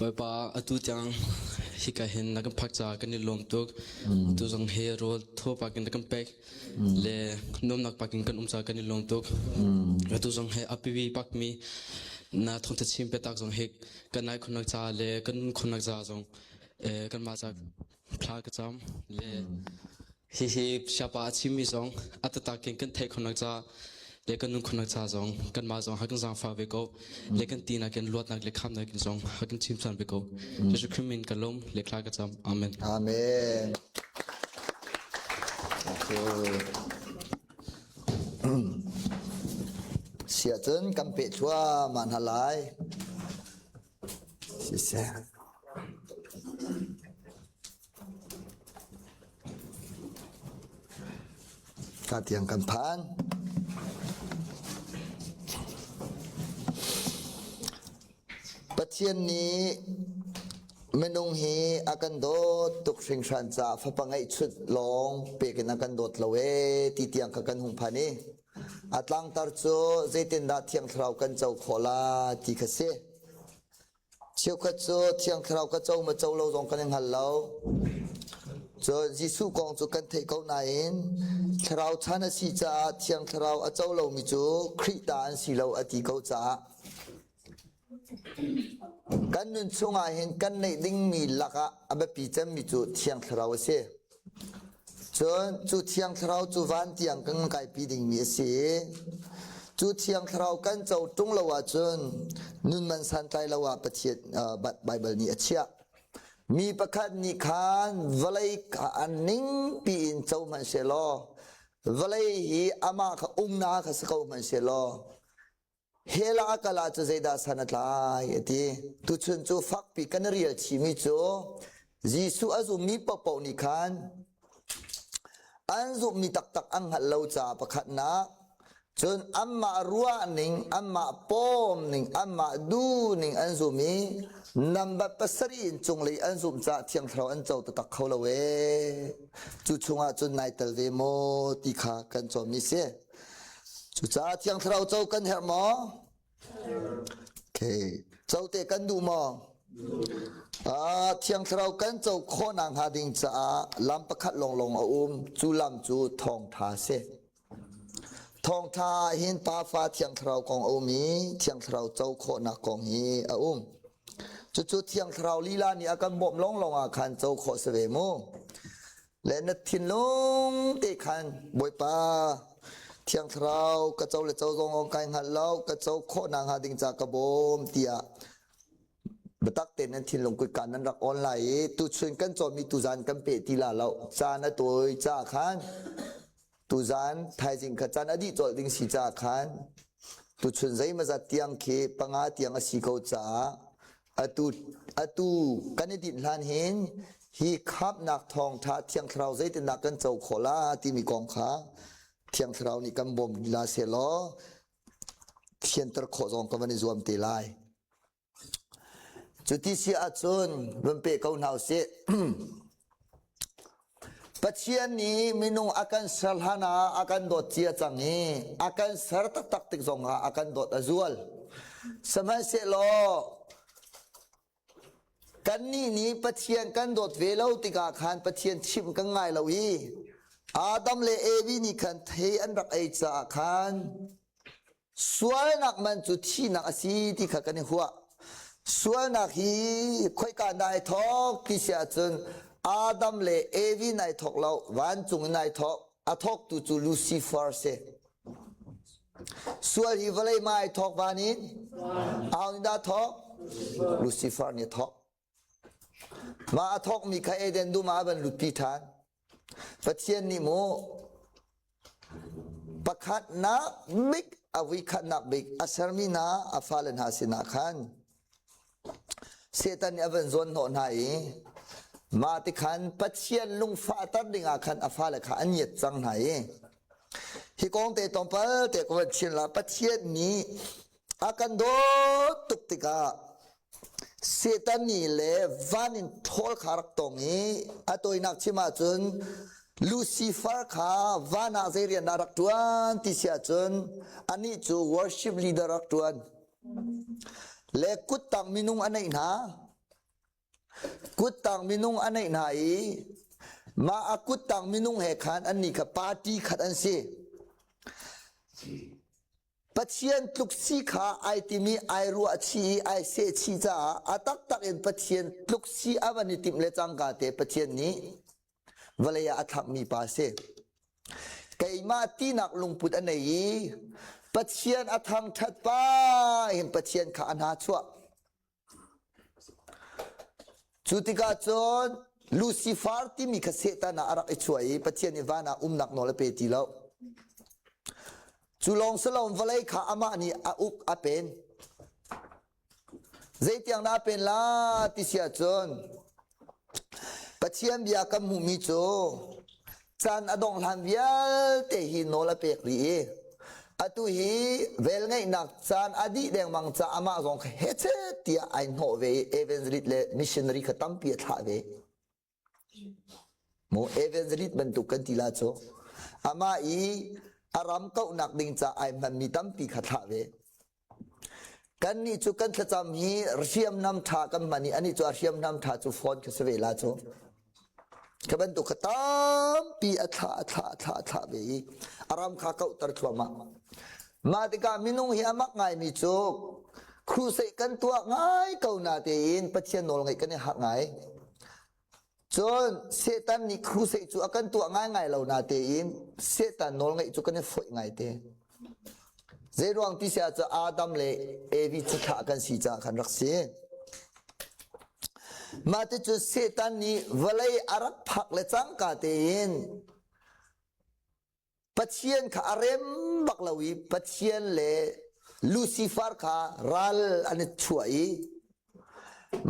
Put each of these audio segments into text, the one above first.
Bawipa atu tiang hika hin na kan phak caah kan i lawm tuk. Tu zong hi rawl thaw pakin na kan pek le nuamnak pakin kan um caah kan i lawm tuk. Atu zong hi a pipi pakmi na thawngtha chim biatak zong hi kan nai khonnak caah le kan nun khonnak caah zong kanmah ca thla ka cam le hihi siapa a chimmi zong a taktak in kan theih khonak ca le kan nun khonak ca zong kanmah zong ha kan zaangfah ve ko le kan tinak in luatnak le khamnak in zong ha kan chim chan ve ko. Jesuh Khrih min ka lawm le thla ka cam. Amen. Amen. Sia cun kan peh thluahmah hna lai. Siseh. Ka tiang kan phan. Pathian nih minung hi a kan dawt tuk hringhran caah fapa ngeihchunh lawng pek in a kan dawt lo ee ti tiang kha kan hung phan i a tlangtar cu zeitindah Thiang Thlarau kan co khawh la ti kha si. Cheukhat cu Thiang Thlarau ka co ma co lo zong kan i hngal lo. Cun Jesuh kong cu kan theih ko nain Thlarau chan a si caah Thiang Thlarau a co lomi cu Khrih ta an si lo a ti ko caah kan nun chungah hin kan neih dingmi lakah a biapi cemmi cu Thiang Thlarau a si. Cun cu Thiang Thlarau cu van tiang kan kaipi dingmi a si i cu Thiang Thlarau kan co ṭung lo ahcun nun man santlai lo ah Pathian uh, Baibal nih a chiah. Mi pakhat nih khan vawlei kha an ningpi in co hmanh sehlaw vawlei hi amah kha umnak kha si ko hmanh sehlaw Hell ah a kal ah cu zeidah san a tlai a ti. Tuchun cu fakpi kan rial chihmi cu Jesuh a zummi paohpaoh nih khan an zumhmi taktak an hngalh lo caah pakhatnak cun anmah ruah ning, anmah pawm ning, anmah duh ning an zum i nambat pasarih in cunglei an zumh caah Thiang Thlarau an co taktak kho lo ee. Cu chungah cun nai tel ve maw ti kha kan cawnmi si. Cucaah Thiang Thlarau co kan herh maw? Okay. Co te kan duh maw? Ah, Thiang Thlarau kan co khawhnak hnga ding caah lam pakhat lawnglawng a um. Cu lam cu thawngṭha si. Thawngṭha ah hin Pa Fa Thiang Thlarau kong a um i Thiang Thlarau co khawhnak kong hi a um. Cucu Thiang Thlarau lila nih a kan bawmh lawnglawng ah khan co khawh si ve mu. Le na thinlung te khan Bawipa Thiang Thlarau ka co le co zong kai hngalh lo ka co khawh nak hnga ding ca ka bawm tiah biatak tein nan thinlung kutka nan rak on lai i tuchun kan cawnmi tuzan kan pe ti la lo caan a tawi ca khan tuzan thaizing kha caan a dih colh ding si ca khan tuchun zeimazat tiang khi panga tiang a si ko caah atu atu kan i dinh hlan hin hi khamhnak thawngṭha Thiang Thlarau zeitindah kan co khawh la timi kong kha Thiang Thlarau nih kan bawm la sehlaw thianter khawh zong ka van i zuam te lai. Cuti si ahcun run pe ko hna usih. Pathian nih minung a kan ser hlan ah a kan dawt cia cang i a kan ser taktak tik zongah a kan dawt a zual. Sihmanhsehlaw kannih nih Pathian kan dawt ve lo tikah khan Pathian chimh kan ngai lo i Adam le Evi nih khan thei an rak ei caah khan Sualnak man cu thihnak a si ti kha kan i huah. Sualnak hi khoika dah ai thawk ti si ahcun Adam le Evi nai thawk lo, vancung in ai thawk. A thawktu cu Lucifer si. Sual hi vawlei ma ai thawk van in? Aho nih dah thawk? Lucifer nih a thawk. Mah a thawkmi kha Eden dum ah a van lutpi ṭhan. Pathian nih mu pakhatnak bik a vuikhatnak bik a sermi hna a fale hna sinah khan Satan nih a van zawn hnawh hna i mah ti khan Pathian lungfahter dingah khan a fale kha an ngiat cang hna i hi kong te tlawmpal te ka van chim la Pathian nih a kan dawt tuk tikah Satan nih le van in ṭhawl kha rak tong i a tawinak chim ahcun Lucifer kha van ah zei rian dah rak ṭuan ti si ahcun anih cu worship leader rak ṭuan. Le kuttang minung a neih hna. Kuttang minung a neih hna i mah a kuttang minung he khan annih kha party khat an si. Pathian tluk si kha ai timi ai ruah chih i ai seh chih caah a taktak in Pathian tluk si a van i timh le cangka te Pathian nih vawlei ah a thlakmi pa a si. Keimah tinak lungput a nei i Pathian a thangṭhat pa hin Pathian kha a hna chuah. Cu tikah cun Lucifer timi kha Satan ah a rak i chuah i Pathian nih van ah umnak nawl a pe ti lo. Cu lawng si lo vawlei kha amah nih a uk a pen. Zeitiang dah a pen la ti si ahcun Pathian bia kan hmuhmi cu caan a dongh hlan vialte hi nawl a pek rih i atu hi velngeihnak caan a dih dengmang ca amah zong kha hechet tiah ai hnawh ve i evangelist le missionary kha tampi a thlah ve. Mu evangelist bantuk kan ti la cu amah i a ram kauhnak ding ca ai hmanmi tampi kha thlah ve. Kannih cu kan thlacam hi hriamnam ṭha kan hman i anih cu a hriamnam ṭha cu phone kha si ve la cu. Kha bantuk kha tampi a thlah a thlah a thlah a thlah ve i a ram kha kauhter thluahmah. Mah tikah minung hi a mak ngaimi cu crusade kan tuah ngai ko na tein Pathian nawl ngaih kan i harh ngai. Cun Satan nih crusade cu a kan tuah ngaingai lo natein Satan nawlngaih cu kan i foih ngaite. Zeiruang ti si ahcun Adam le Evi cithlah kan si caah khan rak si. Mah ti cu Satan nih vawlei a rak phak le cangka tein Pathian kha a rem bak lo i Pathian le Lucifer kha ral an i chuah i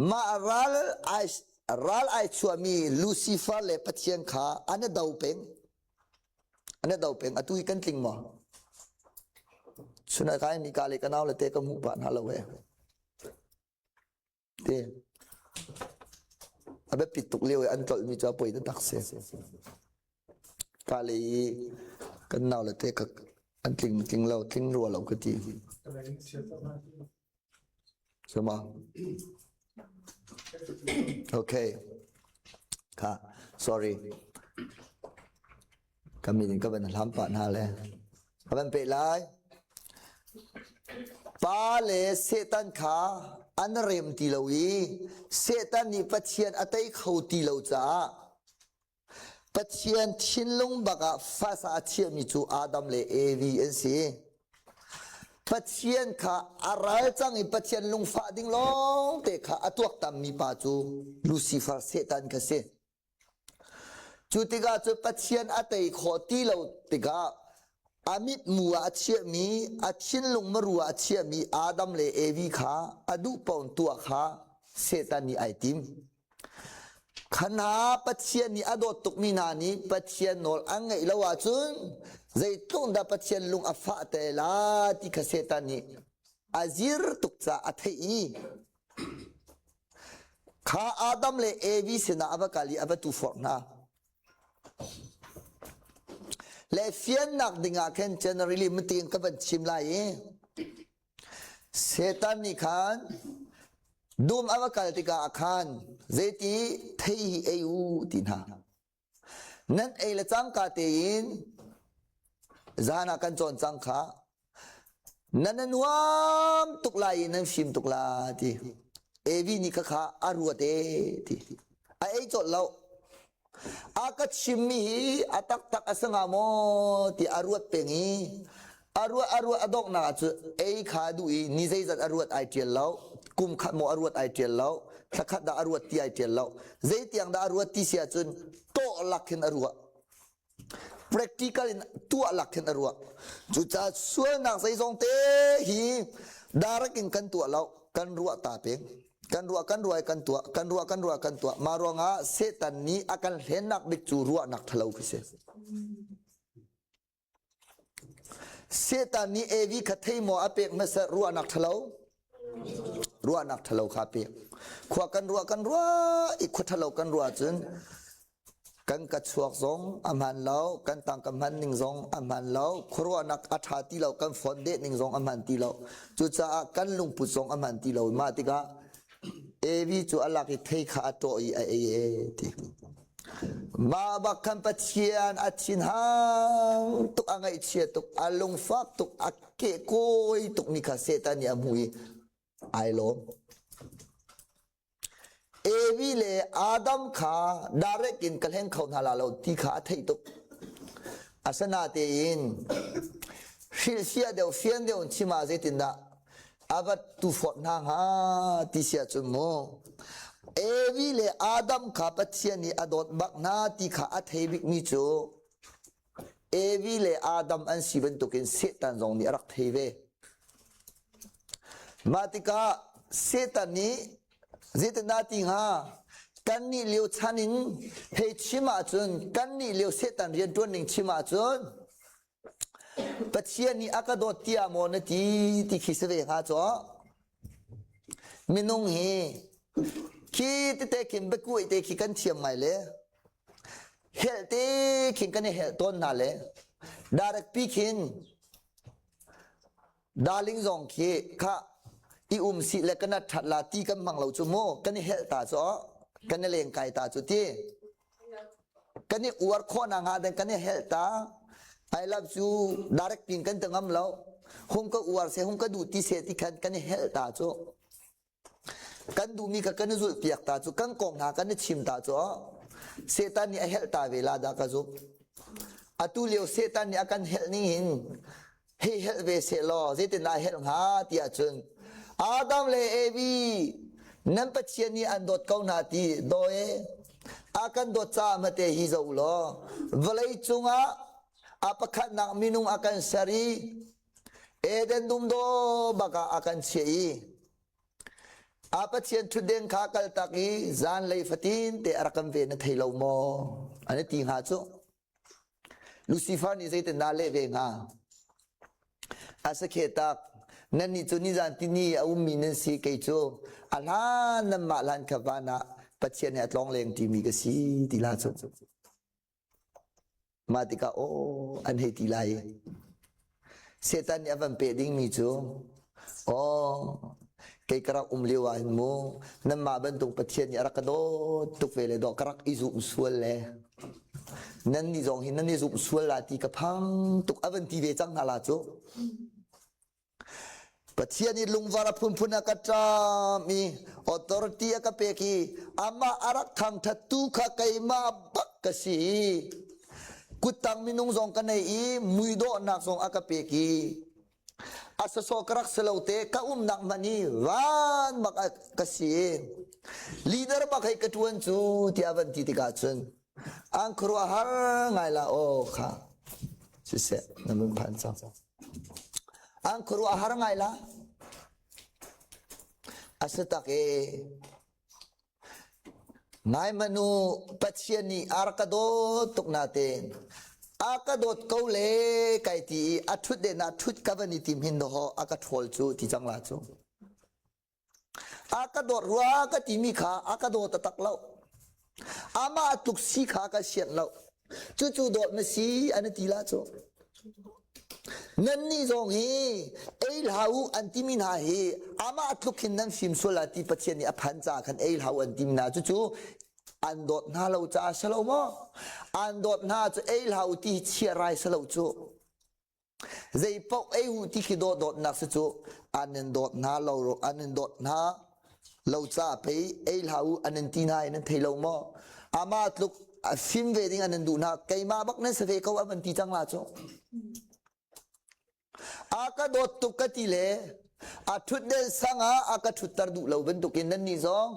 mah ral ai ral ai chuahmi Lucifer le Pathian kha an i do peng. An i do peng. Atu hi kan tling maw? Chun kai mi ka le ka nau le te ka hmuh pah hna lo he. Ti. A biapit tuk lio i an tlolhmi cu a poi taktak si. Ka le i kan nau le te ka an tling tling lo tling rua lo ka ti. Sama. Okay. Ka sorry. Ka min in ka van hlam pah hna le. Ka van peh lai. Pa le Satan kha an rem ti lo i Satan nih Pathian a tei kho ti lo caah Pathian thinlung bak ah fasa a chiahmi cu Adam le Evi an si. Pathian kha a ral cang i Pathian lungfah ding lawng te kha a tuaktammi pa cu Lucifer Satan kha si. Cu tikah cu Pathian a tei khawh ti lo tikah a mitmu ah a chiahmi, a thinlung maru ah a chiahmi Adam le Evi kha a duh paoh tuah kha Satan nih ai tim. Kha hna Pathian nih a dawt tukmi hna nih Pathian nawl an ngaih lo ahcun zeitluk dah Pathian lung a fah te la ti kha Satan nih a zir tuk caah a theih i Kha Adam le Evi sinah a va kal i a va tuforh hna. Le fiannak dingah khan generally matiin ka van chim lai i Satan nih khan dum a va kal tikah khan zeiti thei hi ei u ti hna. Nan ei le cangka tein zan ah kan cawn cang kha. Nan a nuam tuk lai i nan fim tuk la ti. Evi nih khakha a ruat e ti. A ei colh lo. A ka chimmi hi a taktak a si hnga maw ti a ruat peng i a ruah a ruah a donghnak ah cun ei kha a duh i ni zeizat a ruat ai ṭial lo kum khat maw a ruat ai ṭial lo thla khat dah a ruat ti ai ṭial lo zeitiang dah a ruat ti si ahcun tawh lak hin a ruah practical in tuah lak hin a ruah cucaah sualnak zeizong te hi direct in kan tuah lo kan ruah ta peng kan ruah kan ruah kan tuah kan ruah kan ruah kan tuah mah ruangah Satan nih a kan hlennak bik cu ruahnak ṭhalo khi si Satan nih Evi kha thei maw a pek hmasa ruahnak ṭhalo? Ruahnak ṭhalo kha a pek. Khua kan ruah kan ruah i khua ṭhalo kan ruah ahcun kan ka chuak zong a hmaan lo, kan tangka hman ning zong a hmaan lo, khuaruahnak a ṭha ti lo, kan phone deh ning zong a hmaan ti lo. Cucaah kan lungput zong a hmaan ti lo. Mah tikah. Evi cu a lak i thei kha a ṭawh i a ei e ti. Mah bak khan Pathian a thinhang tuk, a ngaihchia tuk, a lungfak tuk, a kehkawi tukmi kha Satan nih a hmuh i ai lawm. Evi le Adam kha direct in ka hleng kho hna la lo ti kha a theih tuk. Asinatein hrilhfiah deuh fian deuh in chim ah zeitindah a va tuforh hna hnga ti si ahcun mu Evi le Adam kha Pathian nih a dawt bak hna ti kha a thei bikmi cu Evi le Adam an si bantukin Satan zong nih a rak thei ve. Mah tikah Satan nih zeitindah ti hnga? Kannih lio chan in hei chim ahcun kannih lio Satan rianṭuan ning chim ahcun Pathian nih a ka dawt tiah maw na ti ti khi si ve hnga caw. Minung hi khi tete khin biakuai te khi kan thiam ngai le helh te khin kan i helh tawn hna le direct pi khin darling zong khi kha i um si le kan that la ti kan hmang lo cu mu kan i helh ta cu kan i leng kai ta cu ti kan i uar khawh nak hnga ding kan i helh ta I love you direct pin kan ti ngam lo hung ka uar se hung ka duh ti se ti khan kan i helh ta cu kan duhmi kha kan i zulh piak ta cu kan kong hna kan i chim ta cu Satan nih a helh ta ve la dah ka zumh atu lio Satan nih a kan helh ning hin hei helh ve seh law zeitindah a helh hnga ti ahcun Adam le Evi nan Pathian nih an dawt ko hna ti daw e a kan dawt caah mate hi zo law vawlei cungah a pakhatnak minung a kan ser i Eden dum daw bak ah a kan chiah i a Pathian ṭhutden kha kaltak i zanlei fatin te a rak kan ve na thei lo maw an i ti hnga cu Lucifer nih zeitindah leh ve hnga a sakhe tak nannih cu nizan tini a ummi nan si kei cu a hlan nanmah hlan kha van ah Pathian he a tlawng leng ṭimi ka si ti la cu Mah tikah aw an hei ti lai. Satan nih a van peh dingmi cu aw kei ka rak um lio ah hin mu nanmah bantuk Pathian nih a rak ka dawt tuk ve le dawh ka rak i zumh sual le nan nih zong hi nan i zumh sual la ti ka phang tuk a van ti ve cang hna la cu. Pathian i lungvar a phunphun a ka ṭam i authority a ka pek i amah a rak thangṭhattu kha keimah bak ka si i kuttang minung zong ka nei i muidawhnak zong a ka pek i a sawsawh ka rak si lo te ka umnak hmanh hi van bak ka si i leader bak hei ka ṭuan cu tiah van ti tikah cun an khuaruahhar ngai la aw kha siseh na mun phan cang. An khuaruah a har ngai la. A si tak e. Ngai manu Pathian nih a rak ka dawt tuk natein a ka dawt ko le kai ti i a ṭhut den ah ṭhut ka van i tim hin dawh a ka ṭhawl cu ti cang la cu. A ka dawt rua ka timi kha a ka daw taktak lo. Amah tluk si kha ka sianh lo. Cucu dawt na si an ti la cu. Nannih zong hi ei hlah u an timi hna hi amah tluk hin nan fim sual la ti Pathian nih a phan caah khan ei hlah u an timi hna cucu an dawt hna lo caah si lo maw? An dawt hna cu ei hlah u ti chia rai si lo cu. Zei paoh ei u ti khi dawtnak si cu an in dawt hna lo an in dawt hna lo caah pei ei hlah u an in ti hna i nan thei lo maw? Amah tluk a fim ve ding an in duh hna keimah bak nan si ve ko an van ti cang la cu. A ka dawt tuk ka ti le a ṭhutden sang ah a ka ṭhutter duh lo bantukin nannih zong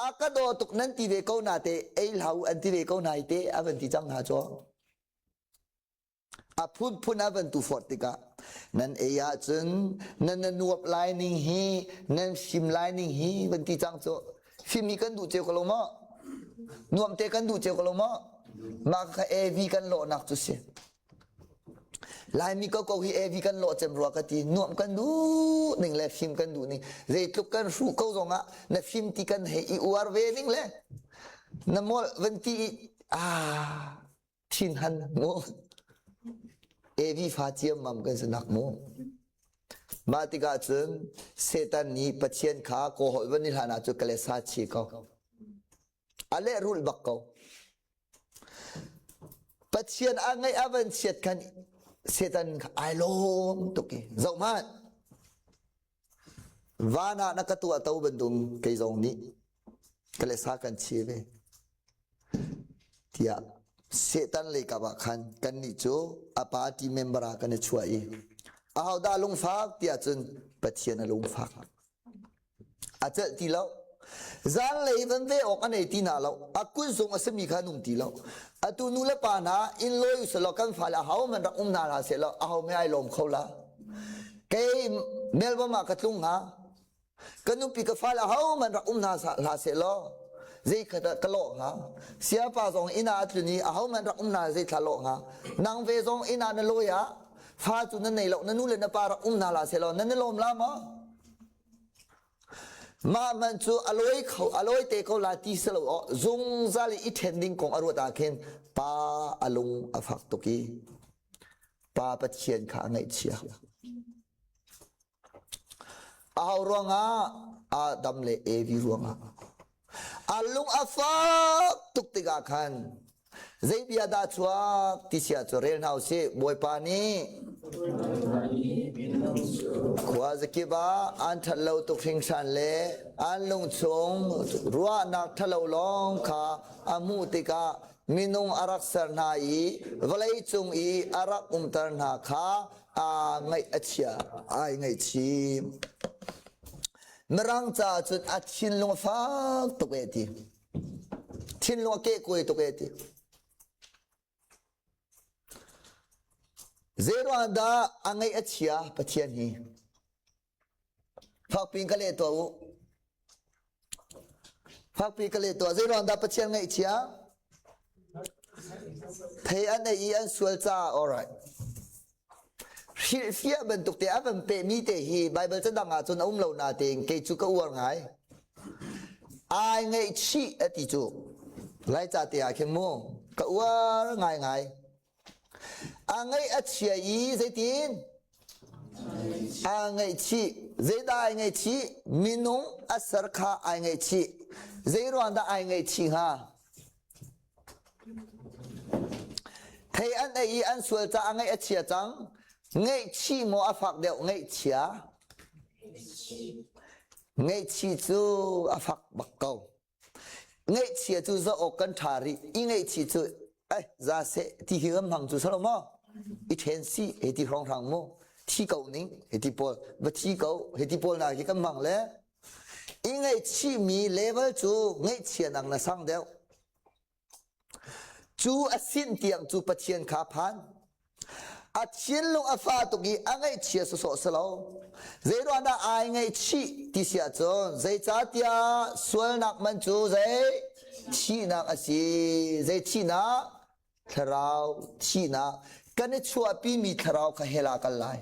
a ka daw tuk nan ti ve ko na te ei hlah u an ti ve ko hna i te a van ti cang hna cu. A phunphun a van tu fort tikah nan ei ahcun nan na nuap lai ning hi nan fim lai ning hi van ti cang cu fim hi kan duh cio ko lo maw nuam te kan duh cio ko lo maw mah kha AV kan lawhnak cu si Laimi ko ko hi AV kan lawh cem rua ka ti nuam kan duh ning le fim kan duh ning zeitluk kan hruh ko zongah na fim ti kan hei i uar ve ning le na molh van ti i ah thinhan mu Evi fa ciammam kan si nak mu. Mah tikah cun Satan nih Pathian kha kawhawlh van i hlan ah cu ka le sa chi ko. A lehrulh bak ko. Pathian a ngaih a van chiat khan Satan kha ai lawm tuk i zoh hmanh. Van ah na ka tuah to bantuk kei zong nih ka le sa kan chi ve. Tiah Satan lei kap ah khan kannih cu a party member ah kan i chuah i ahodah lungfak tiah cun Pathian a lungfak. A celh ti lo. Zanlei van ve awk a nei ti hna lo. A kut zung a simi kha nung ti lo. Atu nu le pa hna inn lawi usih kan fale aho man rak um hna hlah seh law aho me ai lawm kho la. Kei Melbourne ah ka tlung hnga. Ka nupi ka fale aho man rak um hna hlah seh law zei kha dah ka lawh hnga. Siapa zong inn ah a tlun i aho man rak um hna zei thla lawh hnga. Nang ve zong inn ah na lawi ah fa cu na nei lo na nu le na pa rak um hna hlah seh law nan i lawm la maw? Mah man cu a lawi kho a lawi te ko la ti si lo aw zungzal i ṭhen ding kong a ruat ah khin pa a lung a fak tuk i pa Pathian kha a ngaihchia. Aho ruangah Adam le Evi ruangah A lung a fak tuk tikah khan zei bia dah chuak ti sia cu rel hna usih. Bawipa nih khua zakip ah an ṭhat lo tuk hringhran le an lungchung ruahnak ṭhalo lawng kha a hmuh tikah minung a rak ser hna i vawlei cung i a rak umter hna kha aa ngaih a chia ai ngaihchih. Mirang caah cun a thinlung a fak tuk e ti. Thinlung a kehkuai tuk e ti. Zeiruang dah a ngaih a chia Pathian hi? Fakpi ka leh tuah u. Fakpi ka leh tuah. Zeiruang dah Pathian ngaih chia? Thei an ei i an sual caah alright. Hrilhfiah bantuk te a van pehmi te hi Baibal cadang ah cun a um lo natein kei cu ka uar ngai. Ai ngaihchih a ti cu. Laica te ah khin mu ka uar ngaingai. A ngaih a chia i zeitin? Aa ngaihchih. Zeidah ai ngaihchih? Minung a ser kha ai ngaihchih. Zeiruang dah ai ngaihchih hnga? Thei an ei i an sual caah ngaih a chia cang. Ngaihchih maw a fak deuh ngaihchia? Ngaihchih cu a fak bak ko. Ngaihchia cu zoh awk kan ṭha rih. I ngaihchih cu eh za seh ti hi kan hmang cu salo maw? I ṭhen si hei ti hrawnghrang mu. Thi ko ning hei ti pawl va thi ko hei ti pawl hna khi kan hmang le I ngaihchihmi level cu ngaihchia nak na sang deuh. Cu a sin tiang cu Pathian kha phan. A thinlung a fa tuk i a ngaihchia sawsawh si lo. Zeiruang dah ai ngaihchih ti si ahcun zeicahtiah sualnak man cu zei thihnak a si. Zei thihnak? Thlarau thihnak. Kan i chuahpimi thlarau kha hell ah kal lai.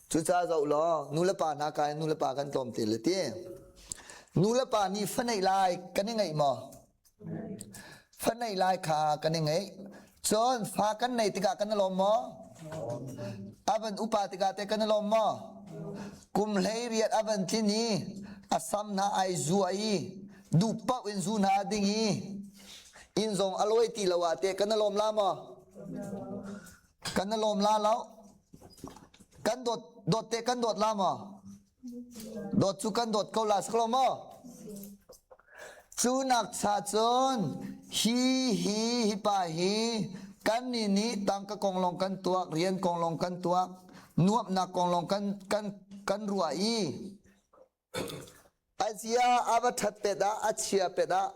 Cucaah zoh law nulepa hna kai nulepa kan tlawm te le ti. Nulepa nih fa neih lai kan i ngeih maw? Fa neih lai kha kan i ngeih. Cun fa kan neih tikah kan i lawm maw? A van upa tikah teh kan i lawm maw? Kum 18 a van tlin i a sam hna ai zua i duh paoh in zu hna a ding i inn zong a lawi ti lo ah teh kan i lawm la maw? Kan i lawm la lo. Kan dawt dawt te kan dawt la maw? Dawt cu kan dawt ko la sak lo maw? Cu nak cha cun hi hi hi pa hi kan nih nih tangka kong lawng kan tuak, rian kong lawng kan tuak, nuamhnak kong lawng kan kan kan ruah i A zia a va ṭhat pet ah a chia pet ah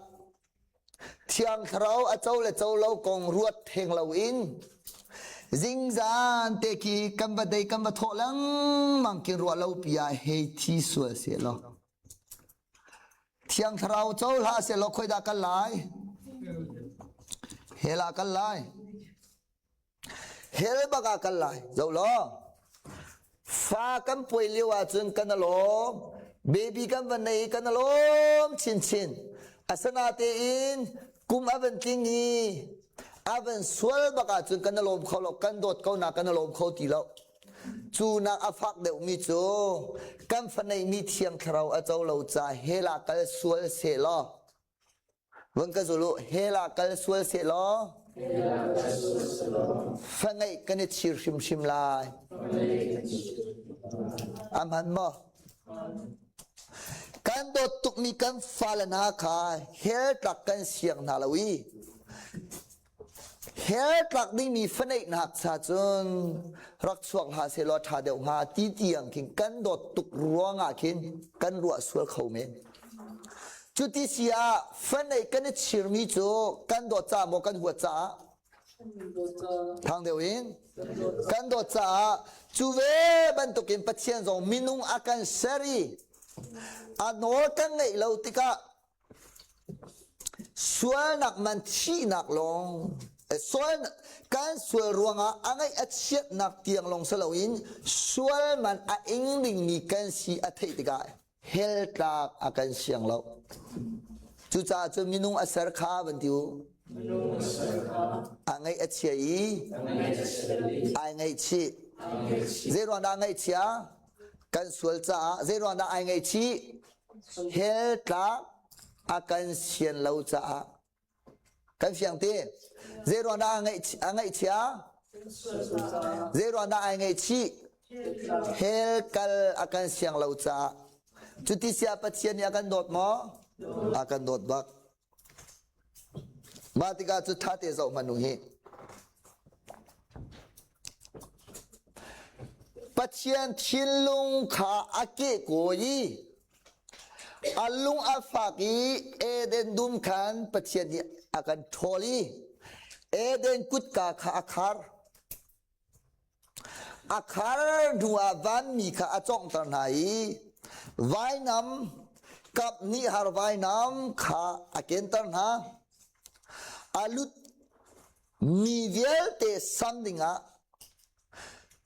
Thiang Thlarau a co le co lo kong ruat theng loin zingzan te khi kan va dei kan va thawh lengmang kin ruah lo pi ah hei thi sual seh law Thiang Thlarau co hlah seh law khoi dah kal lai? Hell ah kal lai. Hell bak ah kal lai. Zoh law. Fa kan puai lio ahcun kan alawm. Baby kan van nei kan alawm chinchin. Asanatein kum a van tling i A van sual bak ahcun kan i lawm kho lo, kan dawt ko na kan i lawm kho ti lo. Cu nak a fak deuhmi cu kan fa neihmi Thiang Thlarau a co lo ca hell ah kal sual seh law Vun ka zul u, hell ah kal sual seh law fa ngeih kan i chir hrimhrim lai. A hman maw? Kan dawt tukmi kan fale hna kha hell tlak kan siang hna lo i Hell tlak dingmi faneihnak cha cun rak chuak hlah sehlaw ṭha deuh hnga ti tiang khin kan dawt tuk ruangah khin kan ruah sual kho men. Cuti si ah faneih kan i chirmi cu kan dawt caah maw kan huat caah? Thang deuh in kan dawt caah cu ve bantukin Pathian zong minung a kan ser i a nawl kan ngeih lo tikah Sualnak man thihnak lawng sual kan sual ruangah a ngaih a chiatnak tiang lawng si loin sual man a ing dingmi kan si a theih tikah hell tlak a kan siang lo. Cucaah cun minung a ser kha van ti u. A ngaih a chia i ai ngaihchih. Zei ruang dah a ngaihchia? Kan sual caah zei ruang dah ai ngaihchih? Hell tlak a kan sian lo caah kan fiang ti. Zei ruang dah a ngaihchia? Zei ruang dah ai ngaihchih? Hell kal a kan siang lo caah. Cuti sia Pathian nih a kan dawt maw? A kan dawt bak. Mah tikah cu ṭha te zoh hmanh u hi. Pathian thinlung kha a kehkawi i a lung a fak i Eden dum khan Pathian nih a kan ṭhawl i Eden kutka kha a khar. A khar hnuah vanmi kha a cawnghter hna i vainam kaphnih har vainam kha a kenter hna. A lut mi vialte sam dingah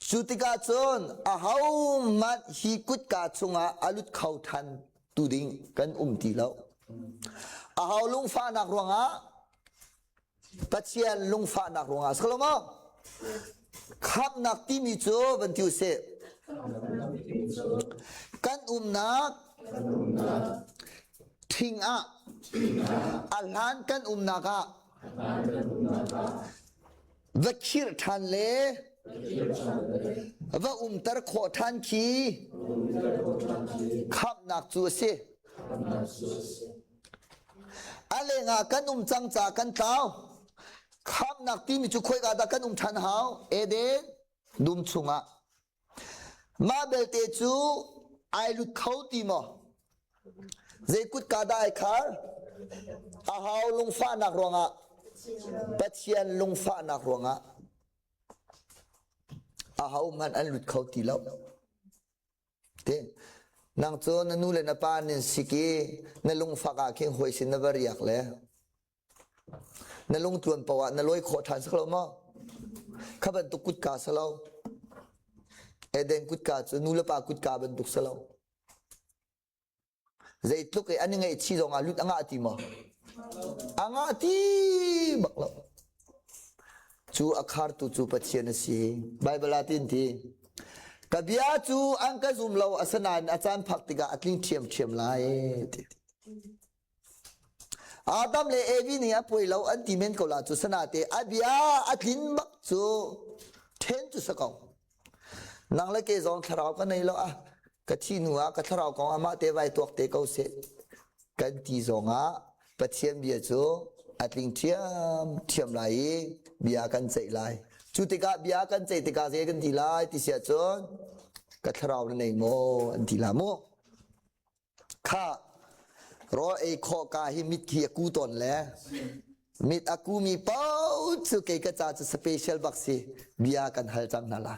cu tikah cun ahohmanh hi kutka chungah a lut kho ṭhan tu ding kan um ti lo. Aho lungfahnak ruangah Pathian lungfahnak ruangah si lo maw? Khamhnak timi cu van ti usih. Kan umnak thing ah a hlan kan umnak ah va khirh ṭhan le va umter khawh ṭhan khi khamhnak cu a si. A lengah kan um cang ca kan tlau. Khamnak timi cu khoika dah kan um ṭhan hau? Eden dum chungah. Mah belte cu ai lut kho ti maw? Zei kutka dah ai khar? A hau lungfahnak ruangah. Pathian lungfahnak ruangah. Ahohmanh an lut kho ti lo. Te, nang cu na nu le na pa nin sik i na lungfak ah khin hawi sin na va riak le na lungtluan paoh ah na lawi khawh ṭhan sak lo maw? Kha bantuk kutka si lo. Eden kutka cu nu le pa kutka bantuk si lo. Zeitluk i an i ngaihchih zong ah lut a ngah ti maw? A ngah ti bak lo. Cu a khartu cu Pathian a si. Baibal ah tin ti. Ka bia cu an ka zum lo asinain a caan phak tikah a tling ṭhiamṭhiam lai ti. Adam le Evi nih a puai lo an ti men ko la cu sanate a bia a tlin bak cu ṭhen cu sa ko. Nang le ke zong thlarau ka nei lo ah ka thi hnu ah ka thlarau kong amah te vai tuak te ko seh kan ti zong ah Pathian bia cu a tling ṭhiam ṭhiam lai i bia kan ceih lai. Cu tikah bia kan ceih tikah zei kan ti lai ti siah cun ka thlarau na nei maw an ti la mu. Kha rawl ei khawh ka hi mit khi a ku tawn le mit a ku mi paoh cu kei ka ca cu special bak si bia kan hal cang hna la.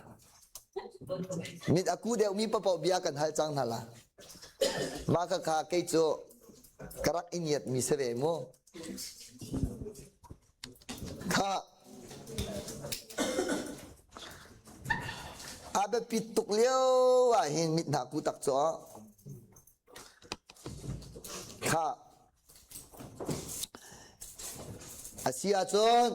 Mit a ku deuh mi paoh bia kan hal cang hna la. Mah kha kha kei cu ka rak i ngiat mi si ve mu. Kha a biapit tuk lio ah hin mit hna ku tak cu kha a si ahcun.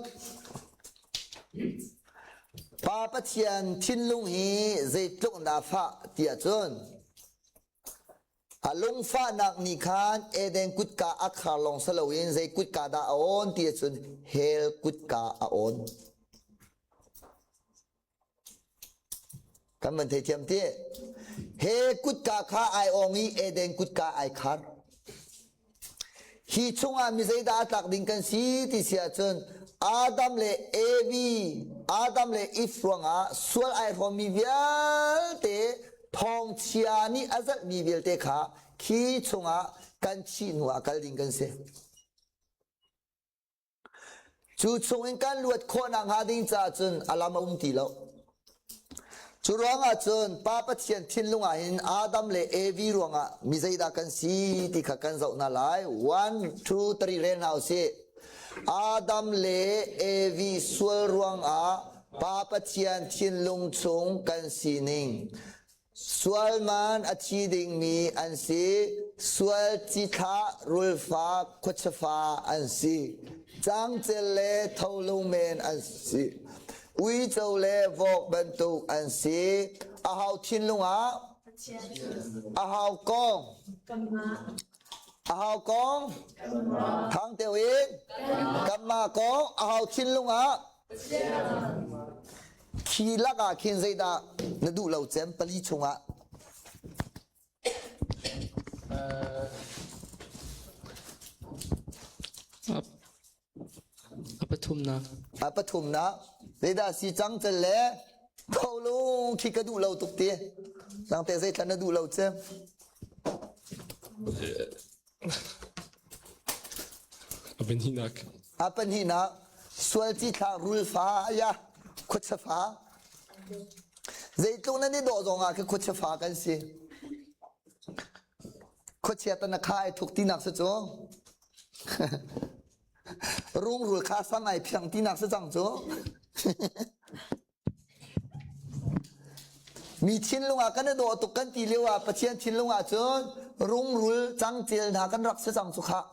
Pa Pathian thinlung hi zeitluk dah fah tiah cun a lungfahnak nih khan Eden kutka a khar lawng si loin zei kutka dah a awn ti ahcun hell kutka a awn. Kan van theithiam ti. He kutka kha ai ong i Eden kutka ai khar. Hi chungah mi zeidah a tlak ding kan si ti si ahcun Adam le Evi, Adam le Eve ruangah sual ai hrawmmi vialte thawngchia nih a zalhmi vialte kha khi chungah kan thih hnu ah kal ding kan si. Cu chungin kan luat khawhnak hnga ding caah cun a lam a um ti lo. Cu ruangah cun Pa Pathian thinlung ah hin Adam le Evi ruangah mi zeidah kan si ti kha kan zoh hna lai. 1, 2, 3 rel hna usih. Adam le Evi sual ruangah Pa Pathian thinlung chung kan sining Sualman a thi dingmi an si. Sual cithlah rulfa khuachafa an si. Cangcel le tholung men an si. Uico le vok bantuk an si. Ahau thinlung ah? Ahau kong? Ahau kong? Thang teo in? Kanmah kong? Ahau thinlung ah? Khi lakah khin zeidah na duh lo cem pali chungah? A pathumnak. A pathumnak. Zeidah si cang cel le tholung khi ka duh lo tuk ti. Nang te zeithla na duh lo cem? A pahnihnak. A pahnihnak sual cithlah rulfa ya khuachafa. Zeitluk nan i dawh zong ah khi khuachafa kan si. Khuachia tan na kha ai thuk tinak si cu. Rungrul kha sang ai phiang tinak si cang cu. Mi thinlung ah kan i dawh tuk kan ti lio ah Pathian thinlung ah cun rungrul cangcel hna kan rak si cang cu khah.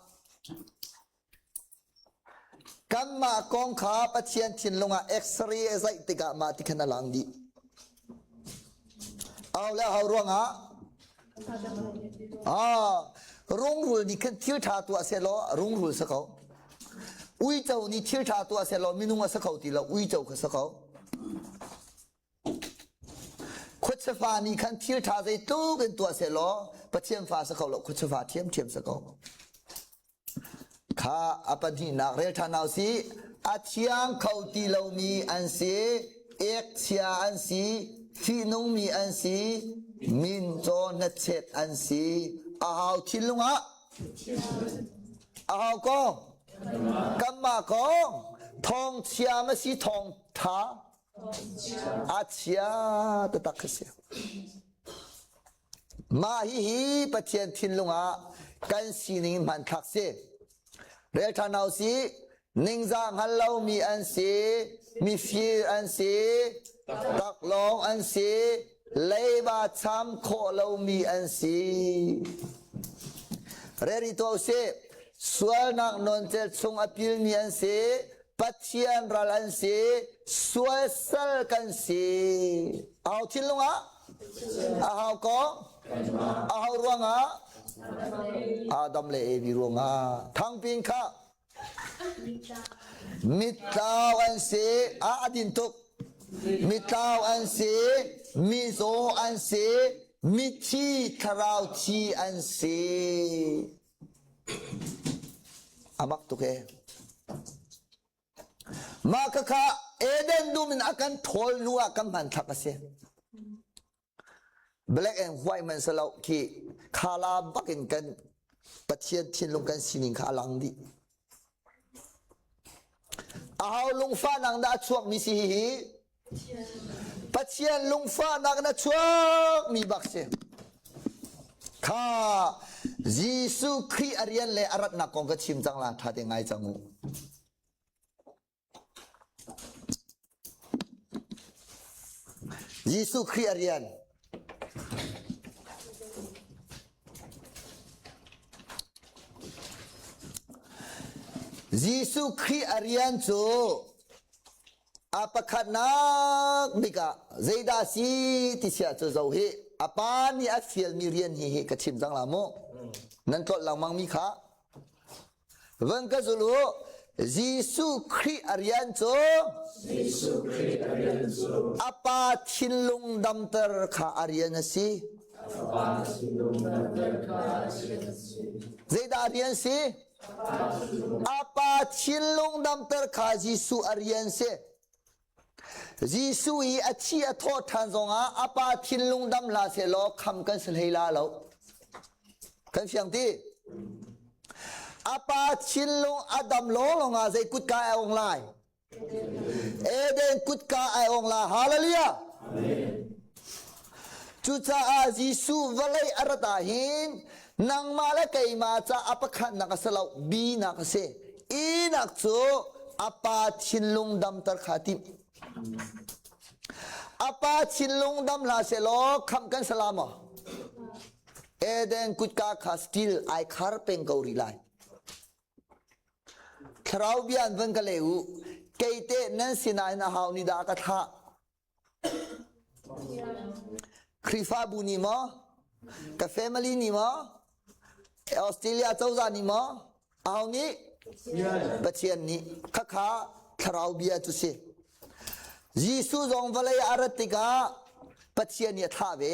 Kanmah kong kha Pathian thinlung ah X-ray a zaih tikah mah ti khan a lang dih. Au le hau ruangah ah rungrul nih khan thil ṭha tuah sehlaw rungrul si ko. Uico nih thil ṭha tuah sehlaw minung a si kho ti lo, uico kha si ko. Khuachafa nih khan thil ṭha zeitluk in tuah sehlaw Pathian fa si kho lo, khuachafa ṭhiamṭhiam si ko. Kha a pahnihnak rel ṭhan hna usih. A thiang kho ti lomi an si, ekchia an si, fihnungmi an si, min caw hnachet an si. A hau thinlung ah? A hau kong? Kanmah kong? Thawngchia ma si thawngṭha? A chia taktak a si. Mah hihi Pathian thinlung ah kan sining hmanthlak si. Rel ṭhan hna usih. Ningzah hngal lomi an si, mifir an si, taklawng an si, leiba cham khawh lomi an si. Rel tuah usih. Sualnak nawncel chung a pilmi an si, Pathian ral an si, sual sal kan si. Au thinlung ah? Ahau kong? Ahau ruangah? Adam le Evi ruangah. Thangpin kha mitlau an si, a adin tuk. Mitlau an si, mizaw an si, mithi thlarau thi an si. A mak tuk ee. Mah khakha Eden dum in a kan thawl hnu ah kan hmanthlak a si. Black and white man si lo khi khala bak in kan Pathian thinlung kan sining kha a lang dih. Aho lungfahnak dah a chuakmi si hihi? Pathian lungfahnak na chuakmi bak si. Kha Jesuh Khrih a rian le a ratnak kong ka chim cang la ṭha te ngai cang u. Jesuh Khrih a rian Jesuh Khrih a rian cu. A pakhatnak bik ah zeidah si ti siah cu zo hi a pa nih a fialmi rian hi hi ka chim cang la mu. Nan tlolh lengmang mi kha. Van ka zul u. Jesuh Khrih a rian cu Jesuh Khrih a rian cu a pa thinlung damter kha a rian a si. A pa thinlung damter kha a rian a si. Zeidah a rian si? A pa thinlung damter kha Jesuh a rian si. Jesuh i a thi a thawh ṭhan zongah a pa thinlung dam hlah sehlaw kham kan si hlei la lo. Kan fiang ti? A pa thinlung a dam lawnglawng ah zei kutka ai ong lai? Eden kutka ai ong la. Hallelujah! Cucaah Jesuh vawlei a rat ah hin nangmah le keimah ca a pakhatnak a si lo, binak a si. Inak cu a pa thinlung damter kha timh. A pa thinlung dam hlah sehlaw khamh kan si la maw? Eden kutka kha still ai khar peng ko rih lai. Thlarau bia an van ka le u. Kei teh nan sinain a hau ni dah ka thlah. Khrihfabu nih maw? Ka family nih maw? Australia cozah nih maw? Aho nih? Pathian nih. Khakha thlarau bia cu si. Jesuh zong vawlei a rat tikah Pathian nih a thlah ve.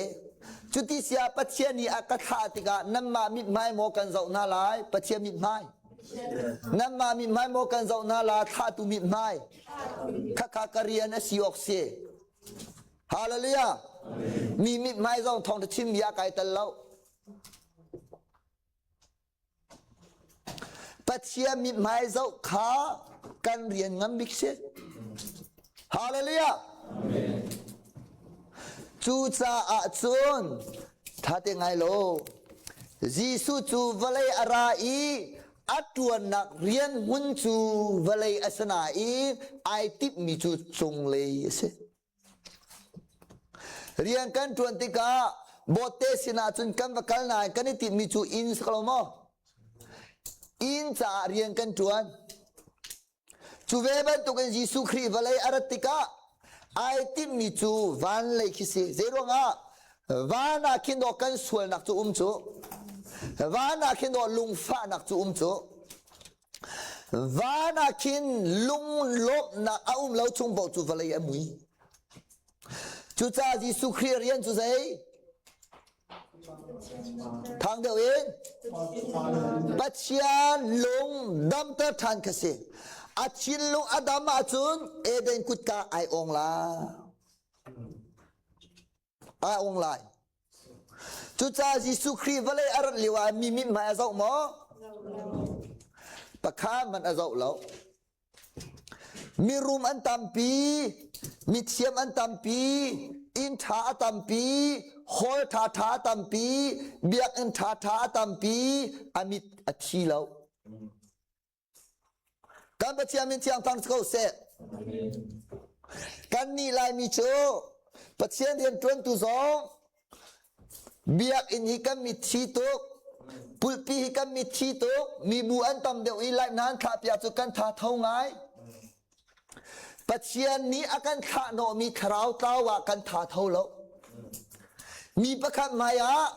Cuti sia Pathian nih a ka thlah tikah nanmah mithmai maw kan zoh hna lai? Pathian mithmai. Nanmah mithmai maw kan zoh hna lai? Thlahtu mithmai. Khakha ka rian a si awk si. Hallelujah. Mi mithmai zong thawngtha chim bia kai tel lo. Pathian mithmai zoh kha kan rian ngan bik si. Hallelujah. Cucaah cun thate ngai lo. Jesuh cu vawlei a ra i a ṭuannak rian hmun cu vawlei a si nain ai timhmi cu cunglei a si. Rian kan ṭuan tikah bawtte sinah cun kan va kal nain kan i tinhmi cu inn si ko lo maw? Inn caah rian kan ṭuan. Cu ve bantukin Jesuh Khrih vawlei a rat tikah ai timhmi cu van lei khi si. Zeiruangah van ah khin dawh kan sualnak cu um cu. Van ah khin dawh lungfahnak cu um cu. Van ah khin lunglawmhnak a um lo chung paoh cu vawlei a mui. Cucaah Jesuh Khrih rian cu zei? Thang deuh in Pathian lung damter ṭhan kha si. A thinlung a dam ahcun Eden kutka ai ong la. Ai ong lai. Cucaah Jesuh Khrih vawlei a rat lio ah mi mithmai a zoh maw? Pakhat hmanh a zoh lo. Mirum an tampi, mithiam an tampi, inn ṭha a tampi, hall ṭhaṭha a tampi, biakinn ṭhaṭha a tampi, a mit a thi lo. Kan Pathian min thiang thang ko seh. Kan nih Laimi cu Pathian rian ṭuantu zong biakinn hi kan mitthi tuk, pulpi hi kan mitthi tuk, mibu an tam deuh i lai nan thlah piak cu kan tha tho ngai. Pathian nih a kan thlah hnawhmi thlarau tlau ah kan tha tho lo. Mi pakhat hmai ah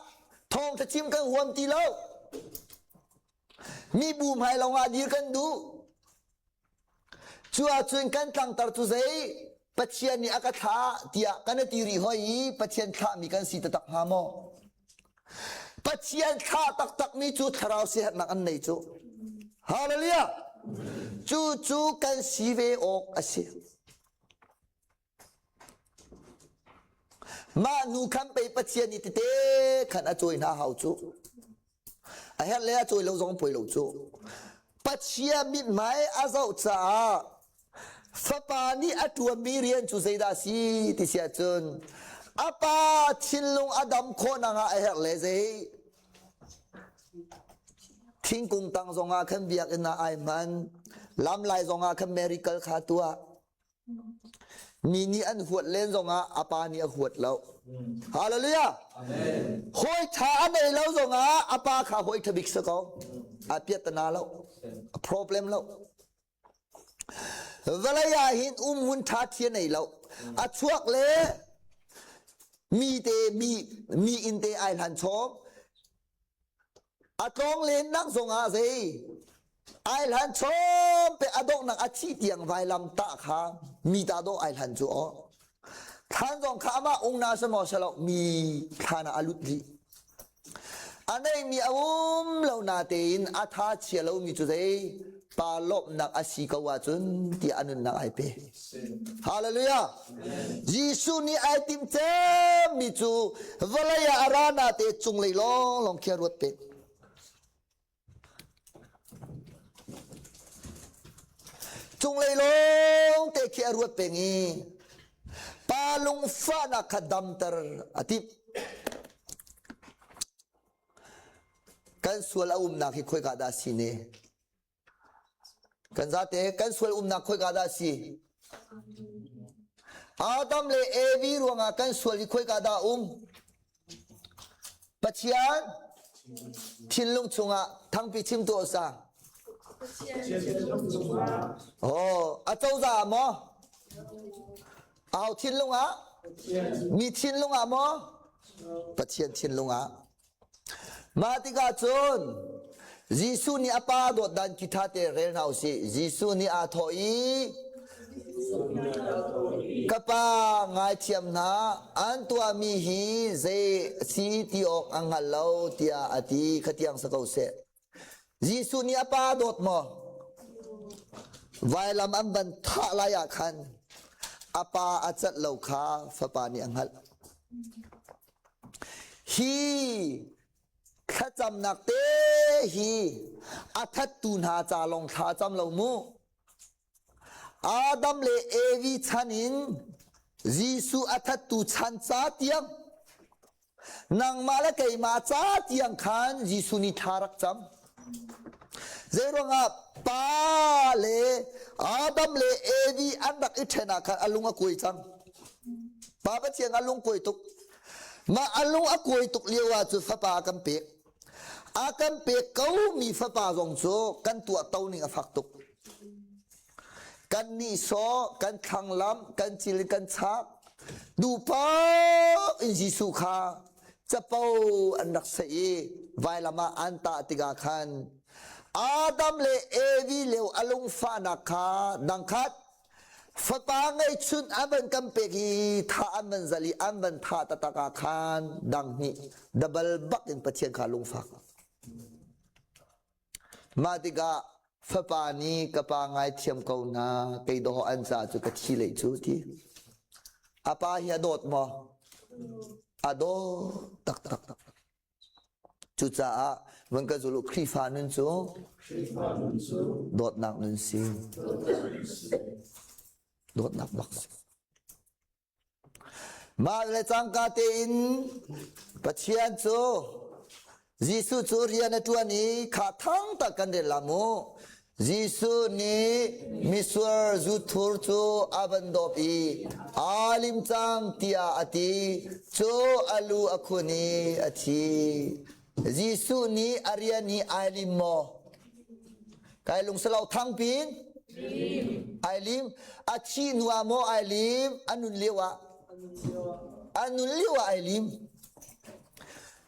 thawngṭha chim kan huam ti lo. Mibu hmai lawngah dir kan duh. Cu ahcun kan tlangtar cu zei? Pathian nih a ka thlah tiah kan i ti rih hoi i Pathian thlahmi kan si taktak hnga maw? Pathian thlah taktakmi cu thlarau siaherhnak an nei cu. Hallelujah! Cu cu kan si ve awk a si. Mah nu khan pei Pathian nih tete khan a cawi hna hau cu. A herh le a cawi lo zong poi lo cu. Pathian mithmai a zoh caah fapa nih a ṭuanmi rian cu zeidah a si ti si ahcun a pa thinlung a dam khawh nak ah a herh le zei thingkung tang zongah khan biakinn ah ai hman lam lai zongah khan miracle kha tuah Mi nih an huat len zongah a pa nih a huat lo. Hallelujah. Hawi ṭha a nei lo zongah a pa kha hawi ṭha bik si ko. A piattana lo. A problem lo. Vawlei ah hin umhmun ṭha thi a nei lo. A chuak le mi te mi mi inn te ai hlan chawm. A tlawng lennak zongah zei ai hlan chawm pe a donghnak a thih tiang vailam tah kha mi ta dawh ai hlan cu aw. Thlan zong kha amah ungna semaw selo mi thlan ah a lut dih. A neimi a um lo natein a tha chia lomi cu zei pa lawmhnak a si ko ahcun tiah a nunnak ai pe. Hallelujah! Jesuh nih ai timh cemmi cu vawlei ah a ra nate cunglei lawnglawng khi a ruat peng. Cunglei lawng te khi a ruat peng i pa lungfahnak kha damter a timh. Kan sual a umnak hi khoika dah a si ne? Kan zate kan sual umnak khoika dah a si? Adam le Evi ruangah kan sual hi khoika dah a um? Pathian thinlung chungah thangpi chim tuah sa. Oh, a cozah ah maw? Aho thinlung ah? Mi thinlung ah maw? Pathian thinlung ah. Mah tikah cun Jesuh nih a pa dawt dan khi ṭha te rel hna usih. Jesuh nih aa thawh i Ka pa ngaithiam hna, an tuahmi hi zei si ti awk an hngal lo tiah a ti. Khatiang sa ko seh. Jesuh nih a pa dawt maw? Vailam an van thah lai ah khan a pa a cat lo kha fapa nih a hngalh. Hi thlacamnak te hi a thattu hna ca lawng thla cam lo mu. Adam le Evi chan in Jesuh a thattu chan ca tiang nangmah le keimah ca tiang khan Jesuh nih thla rak cam. Zeiruangah pa le Adam le Evi an rak i ṭhen ah khan a lung a kuai cang. Pa Pathian a lung kuai tuk. Mah a lung a kuai tuk lio ah cu fapa a kan pek. A kan pek ko mi fapa zong cu kan tuah to ning a fak tuk. Kan nihsawh, kan thlanglamh, kan cil in kan chak. Duhpaoh in Jesuh kha capo an rak seh i vailam ah an tah tikah khan Adam le Evi lio a lungfahnak kha dangkhat fapa ngeihchun an van kan pek i tha an van zal i an van thah taktak ah khan dang hnih dabal bak in Pathian kha lungfak. Mah tikah fapa nih ka pa ngaithiam ko hna, kei dawh an ca cu ka thi lei cu ti. A pa hi a dawt maw? A dawt taktak. Cucaah van ka zul u Khrihfa nun cu dawtnak nun si. Dawtnak bak si. Mah le cangka tein Pathian cu Jesuh cu rian a ṭuan i kha thang tak kan rel la mu. Jesuh nih misual zuthur cu a van dawp i aa lim cang tiah a ti. Cu a lu a khun i a thi. Jesuh nih a rian hi ai lim maw? Kai lungsalo thang pin? Ai lim. A thih hnu ah maw ai lim? A nun lio ah? A nun lio ah ai lim.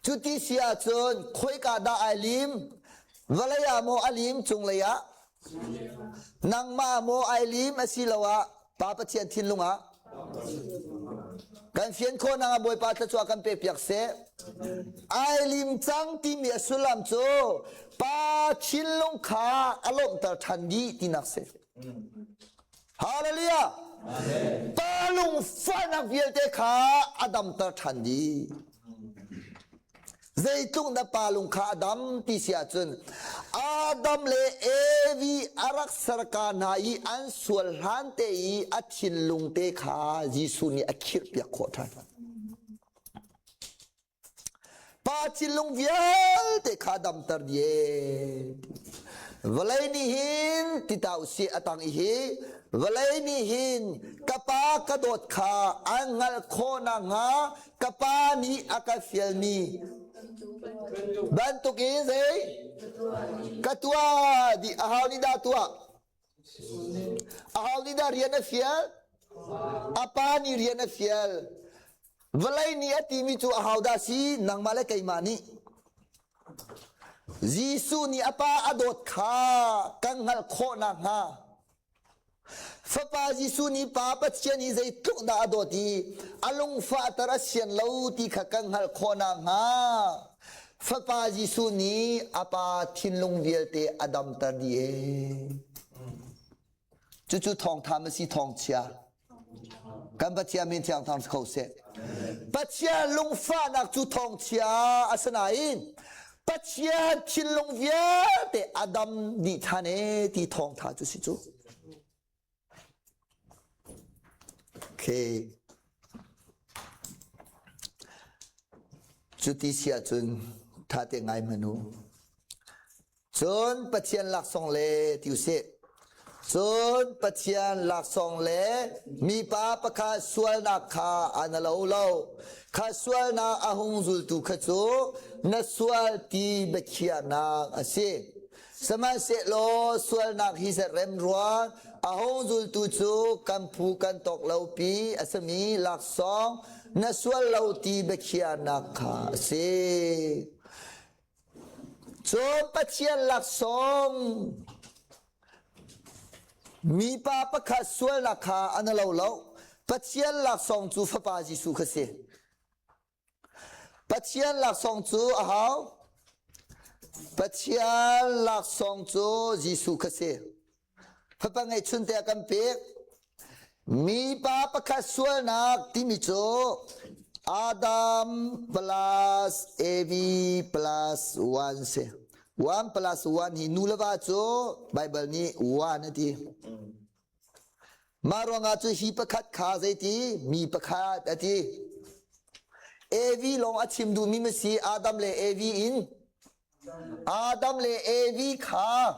Cuti si ahcun khoika dah ai lim? Vawlei ah maw a lim cunglei ah? Nangmah maw ai lim asiloah Pa Pathian thinlung ah? Kan fian khawh nak ah Bawipa thluachuah kan pe piak seh. Ai lim cang timi a sullam cu Pa thinlung kha a lawmhter ṭhan dih tinak si. Hallelujah! Pa lungfahnak vialte kha a damter ṭhan dih. Zeitluk na pa lung kha a dam ti si ahcun Adam le Evi a rak serka hna i an sual hlan te i a thinlung te kha Jesuh nih a khirhpiak khawh ṭhan. Pa thinlung vialte kha damter dih. Vawlei nih hin ti ta usih a tang i hi vawlei nih hin ka pa ka dawt kha an hngalh khawh nakhnga ka pa nih a ka fialmi bantukin zei ka tuah dih a hau nih dah tuah? Aho nih dah rian a fial? A pa nih rian a fial. Vawlei nih a timi cu aho dah si? Nangmah le keimah nih. Jesuh nih a pa a dawt kha kan hngalh khawh nakhnga Fapa Jesuh nih Pa Pathian hi zeitluk dah a dawt i a lungfahter a sian lo ti kha kan hngalh khawh nakhnga Fapa Jesuh nih a Pa thinlung vialte a damter dih ee. Cucu thawngtha ma si thawngchia? Kan Pathian min thiang thang si kho seh. Pathian lungfahnak cu thawngchia a si nain Pathian thinlung vialte a dam dih than e ti thawngtha cu si cu. Okay. Cuti si ahcun tha te ngai hmanh u. Cun Pathian laksawng le ti usih. Cun Pathian laksawng le mipa pakhat sualnak kha an lo lo. Kha sualnak a hung zultu kha cu na sual ti biakhiahnak a si. Sihmanhsehlaw sualnak hi zat rem ruang a hung zultu cu kan phu kan tawk lopi a simi laksawng na sual lo ti biakhiahnak kha a si. Cun Pathian laksawng mipa pakhat sualnak kha an lo lo. Pathian laksawng cu Fapa Jesuh kha si. Pathian laksawng cu a hau. Pathian laksawng cu Jesuh kha si. Fapa ngeihchun te a kan pek. Mipa pakhat sualnak timi cu Adam plus Evi plus 1 si. 1 plus 1 hi nu le va cu Bible nih 1 a ti. Mah ruangah cu hi pakhat kha zeiti mi pakhat a ti. Evi lawng a chim duhmi ma si Adam le Evi in Adam le Evi kha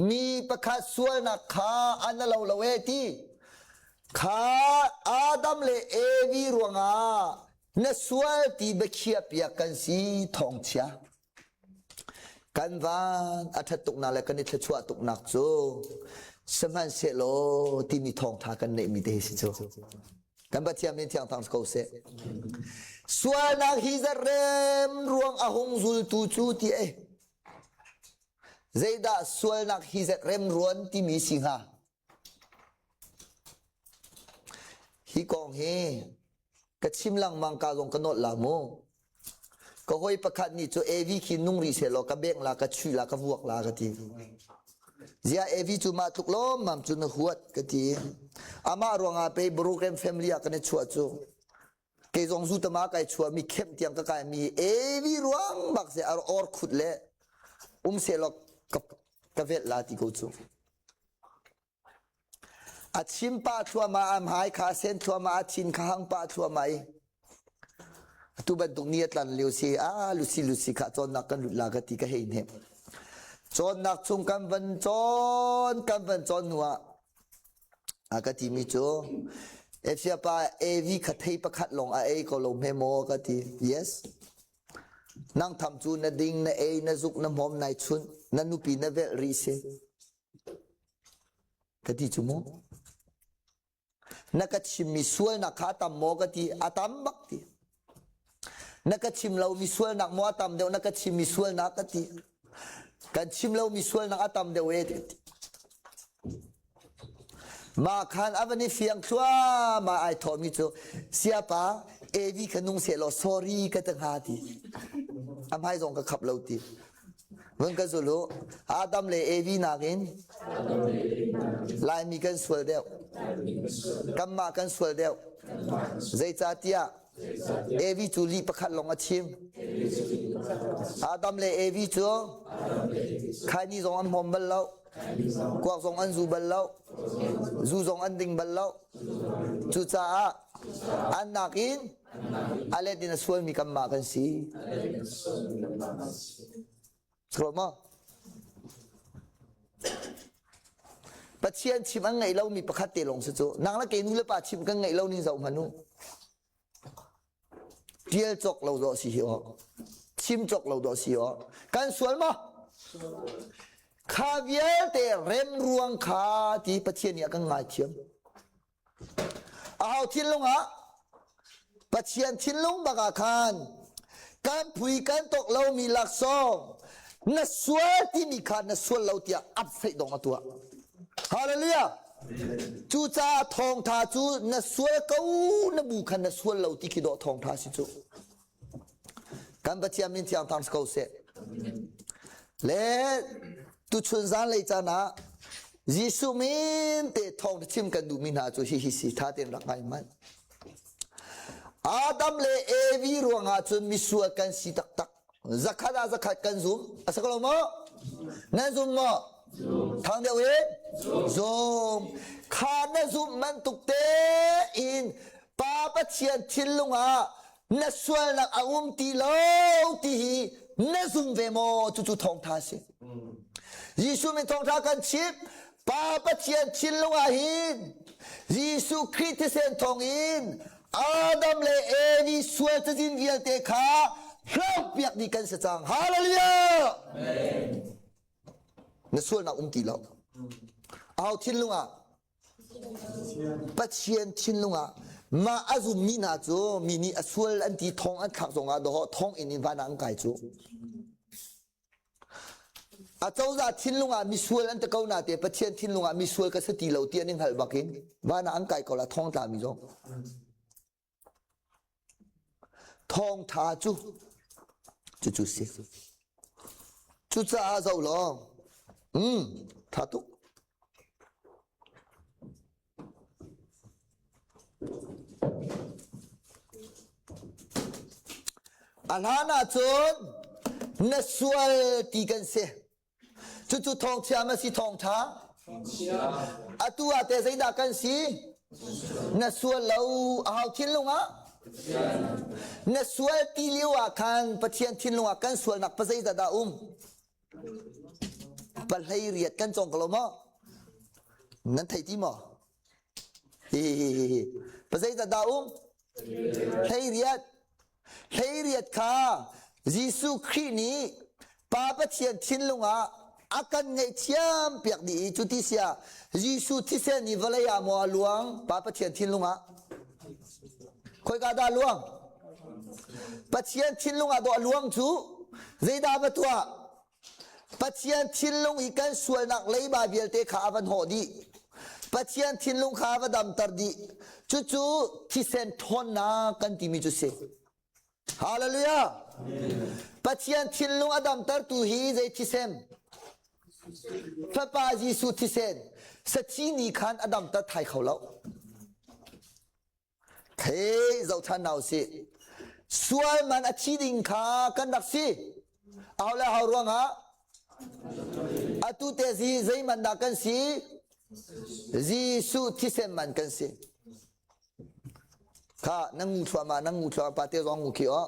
mi pakhat sualnak kha an lo lo e ti kha Adam le Evi ruangah na sual ti biakhiah piak kan si thawngchia kan van a ṭhat tuknak le kan i thluachuah tuknak cu sihmanhsehlaw timi thawngṭha kan neihmi te hi si cu Kan Pathian min thiang thang ko seh. Sualnak hi zarem ruang a hung zultu cu ti e. Zeidah sualnak hi rem ruan timi si hnga? Hi kong hi ka chim lengmang ka zong ka nolh la mu. Ka hawi pakhat nih cu Evi khi nung rih sehlaw ka bengh la, ka chuih la, ka vuak la ka ti. Ziah Evi cu mah tluk lawmmam cu na huat ka ti. Amah ruangah pei Broken family ah kan i chuah cu. Kei zong zu tama kai chuah mi khem tiang ka kai mi Evi ruang bak se ar or khut le um sehlaw ka, ka velh la ti ko cu. A chim pah thluahmah, a hmai kha a sen thluahmah, a thin kha hang pah thluahmah i atu bantuk ni a tlan lio si ah lusi lusi kha cawnnak kan lut la ka ti ka hei hnem. Cawnnak chung kan van cawn kan van cawn hnu ah a ka timi cu Efia pa Evi kha thei pakhat lawng a ei ko lo hme maw ka ti. Yes. Nang tham cu na ding na ei na zuk na hmawm nai chunh na nupi na velh rih si. Ka ti cu mu. Na ka chimmi sualnak kha a tam maw ka ti, a tam bak ti. Na ka chim lomi sualnak maw a tam deuh, na ka chimmi sualnak ka ti. Kan chim lomi sualnak a tam deuh e ti. Mah khan a van i fiang thluahmah ai thawhmi cu siapa Evi kha nung seh law sorry ka ti hnga ti. A hmai zong ka khap lo ti. Vun ka zul u. Adam le Evi nakin Laimi kan sual deuh. Kanmah kan sual deuh. Zeicahtiah Evi cu lih pakhat lawng a chim. Adam le Evi cu khaini zong an hmawm bal lo. Kuak zong an zu bal lo. Zu zong an ding bal lo. Cucaah an nakin A let in a sualmi kanmah kan si. Sual maw? Pathian chim an ngaih lomi pakhat te lawng si cu. Nang le kei nu le pa chim kan ngaih lo ning zoh hmanh u. Tial cawk lo dawh si hi aw. Chim cawk lo dawh si aw. Kan sual maw? Kha vialte rem ruang kha ti Pathian nih a kan ngaithiam. Aho thinlung ah? Pathian thinlung bak ah khan kan phui kan tok lomi laksawng na sual timi kha na sual lo tiah ap feih dong a tuah. Hallelujah! Cucaah thawngtha cu na sual ko na bu khan na sual lo ti khi dawh thawngtha si cu. Kan Pathian min thiang thang si ko seh. Le tuchun zanlei caan ah Jesuh min te thawng chim kan duhmi hna cu hihi si tha tein rak ngai hmanh. Adam le Evi ruangah cun misual kan si taktak. Zakhat ah zakhat kan zum. A si ko lo maw? Nan zum maw? Thang deuh in? Zum. Kha na zumh bantuk tein Pa Pathian thinlung ah na sualnak a um ti lo ti hi na zum ve maw? Cucu thawngtha a si. Jesuh min thawngtha kan chim. Pa Pathian thinlung ah hin Jesuh Khrih thisen thawngin Adam le Evi sual cazin vialte kha hlohpiak dih kan si cang. Hallelujah! Amen. Na sualnak um ti lo. Aho thinlung ah Pathian thinlung ah mah a zummi hna cu mi nih a sual an ti thong an thlak zongah dawh thong in in van ah an kai cu. A cozah thinlung ah misual an ti ko na te Pathian thinlung ah misual ka si ti lo ti an i hngalh bak in van ah an kai ko la thong tla mi zong. Thawngtha cu cucu si. Cucaah zoh law, tha tuk. A hlan ahcun na sual ti kan si. Cucu thawngchia ma si thawngṭha? Atu ah teh zeidah kan si? Na sual lo ahau thinlung ah? Na sual ti lio ah khan Pathian thinlung ah kan sualnak pa zeidah dah um? Pahlei riat kan cawng ko lo maw? Nan thei ti maw? Hi hi hi hi. Pa zeidah dah um? Hlei riat. Hleiriat kha Jesuh Khrih nih Pa Pathian thinlung ah a kan ngaihthiam piak dih i cuti siah Jesuh thisen i vawlei ah maw a luang Pa Pathian thinlung ah? Khoika dah a luang? Pathian thinlung ah dawh a luang cu zeidah va tuah? Pathian thinlung i kan sualnak leiba vialte kha a van hawh dih. Pathian thinlung kha a va damter dih. Cucu thisen ṭhawnnak kan timi cu si. Hallelujah! Pathian thinlung a damtertu hi zei thisen? Fapa Jesuh thisen. Sathi nih khan a damter thai kho lo. Thei zoh ṭhan hna usih. Sual man a thi ding kha kan rak si. Aho le ho ruangah? Atu te zi zeiman dah kan si? Jesuh thisen man kan si. Kha na ngu thluahmah na ngu thluahmah pa te zong ngu khi o.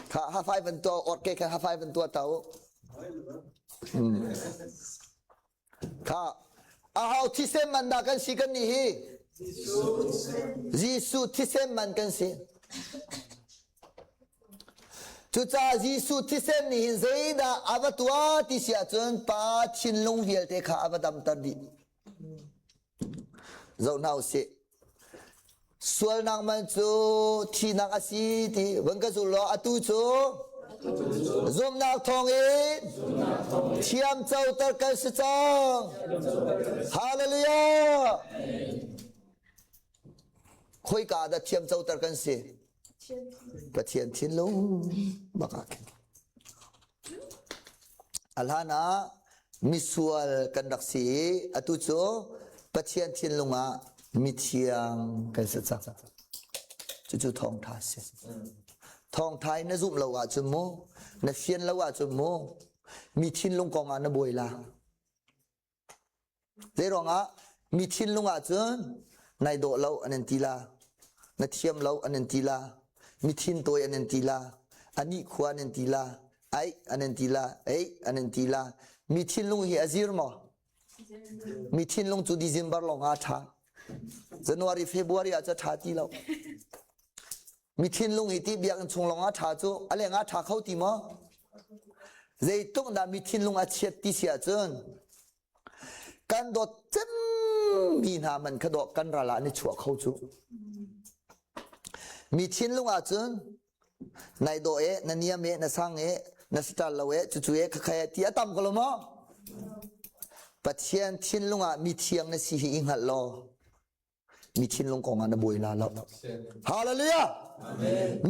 Kha hafai van to or ke kha hafai van tua tau. Kha aho thisen man dah kan si kan nih hi? Jesuh thisen man kan si. Cucaah Jesuh thisen nih hin zeidah a va tuah ti si ahcun pa thinlung vialte kha a va damter dih. Zoh hna usih. Sualnak man cu thihnak a si ti van ka zul law atu cu zumhnak thawngin thiam coter kan si cang. Hallelujah! Khoika ah dah thiam coter kan si? Pathian thinlung bak ah khin. A hlan ah misual kan rak si i atu cu Pathian thinlung ah mithiang kan si cang. Cucu thawngṭha a si. Thawngṭha in na zumh lo ahcun mu, na fian lo ahcun mu, mi thinlung kong ah na buai la. Zeiruangah mi thinlung ahcun nai dawh lo an in ti la, na thiam lo an in ti la, mi thin tawi an in ti la, anih khua an in ti la, aih an in ti la, eih an in ti la. Mi thinlung hi a zir maw? Mi thinlung cu December lawng ah a ṭha. January, February ah cu a ṭha ti lo. Mi thinlung hi ti biakinn chung lawng ah ṭha cu a leng ah ṭha kho ti maw? Zeitluk dah mi thinlung a chiat ti si ahcun kan dawt cemmi hna man kha dawh kan ral ah an i chuah kho cu. Mi thinlung ahcun nai dawh e, na niam e, na sang e, na sitar lo e, cucu e, khakha e ti a tam ko lo maw? Pathian thinlung ah mi thiang na si hi i hngalh law mi thinlung kong ah na buai la lo. Hallelujah!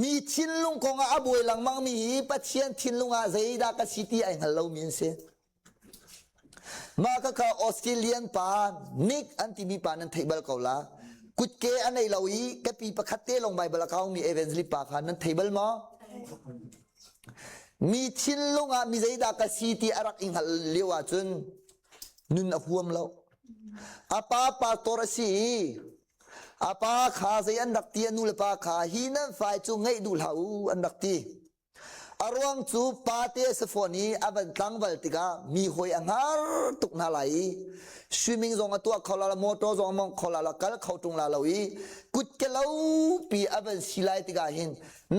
Mi thinlung kong ah a buai lengmang mi hi Pathian thinlung ah zeidah ka si ti ai hngal lomi an si. Mah khakha Australian pa Nick an timi pa nan theih bal ko la. Kutke a nei lo i kapi pakhat te lawng Bible a kaumi evangelist pa kha nan thei bal maw? Mi thinlung ah mi zeidah ka si ti a rak i hngalh lio ahcun nun a huam lo. A pa pastor a si i a pa kha zei an rak ti a nu le pa kha hi nan fai cu ngeih duh hlah u an rak ti. A ruang cu pate a si fawn i a van tlangval tikah mi hawi a hngar tuk hna lai i swimming zong a tuah kho la lo, motor zong a mawng kho la lo, kal kho ṭung la lo i kutkelo pi a van si lai tikah hin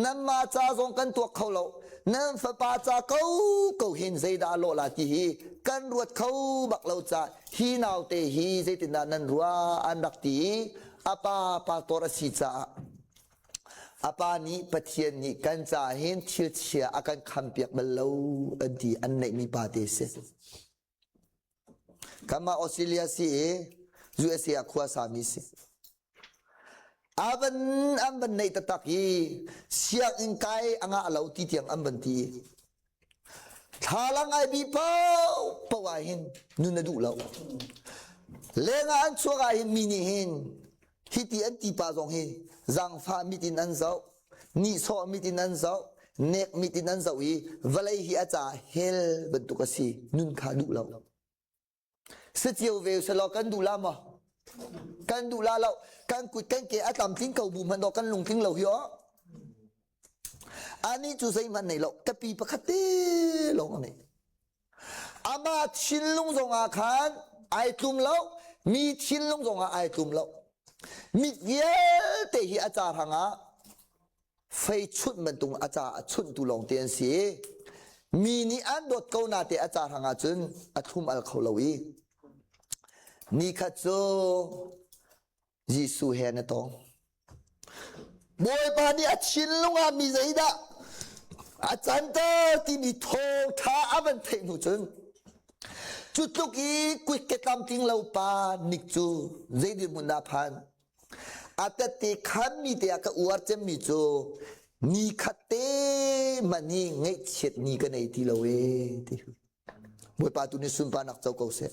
nanmah ca zong kan tuak kho lo, nan fapa ca ko ko hin zeidah a lawh la ti hi kan ruat kho bak lo ca hi naute hi zeitindah nan ruah an rak ti i a pa pastor a si caah A pa nih Pathian nih kan caah hin thil chia a kan khampiak bal lo an ti an neihmi pa te si. Kanmah Australia si i USA ah khua sami si. Avan an van neih taktak i sianginn kai a ngah lo ti tiang an van ti. Thlalang ai bi paoh ah hin nun a duh lo. Lengah an chuak ah hin mi nih hin hiti an ti pa zong hi zaangfah mit in an zoh, nihsawh mit in an zoh, nek mit in an zoh i vawlei hi a caah hell bantuk a si. Nun kha duh lo. Si cio ve selaw kan duh la maw? Kan duh la lo. Kan kut kan ke a tlamtling ko bu hmanh kan lungtling lo hi aw. Ani cu zeihmanh nei lo. Kapi pakhat te lawng a nei. Amah thinlung zong ah khan ai tlum lo. Mi thinlung zong ah ai tlum lo. Mit vialte hi a ca hrang ah fei chunh bantuk a ca a chunhtu lawng te an si. Mi nih an dawt ko na te a ca hrang ah cun a thlum al kho lo i ni khat cu Jesuh he na tong. Bawipa nih a thinlung ah mi zeidah a canter timi thawngṭha a van theih hnu cun cu tluk i kuitke tlamtling lo pa nik cu zei dirhmun dah phan? A tette khanmi te ah ka uar cemmi cu ni khat te man hi ngaihchiat ni ka nei ti lo ee ti. Bawipa tu nih sunparnak co ko seh.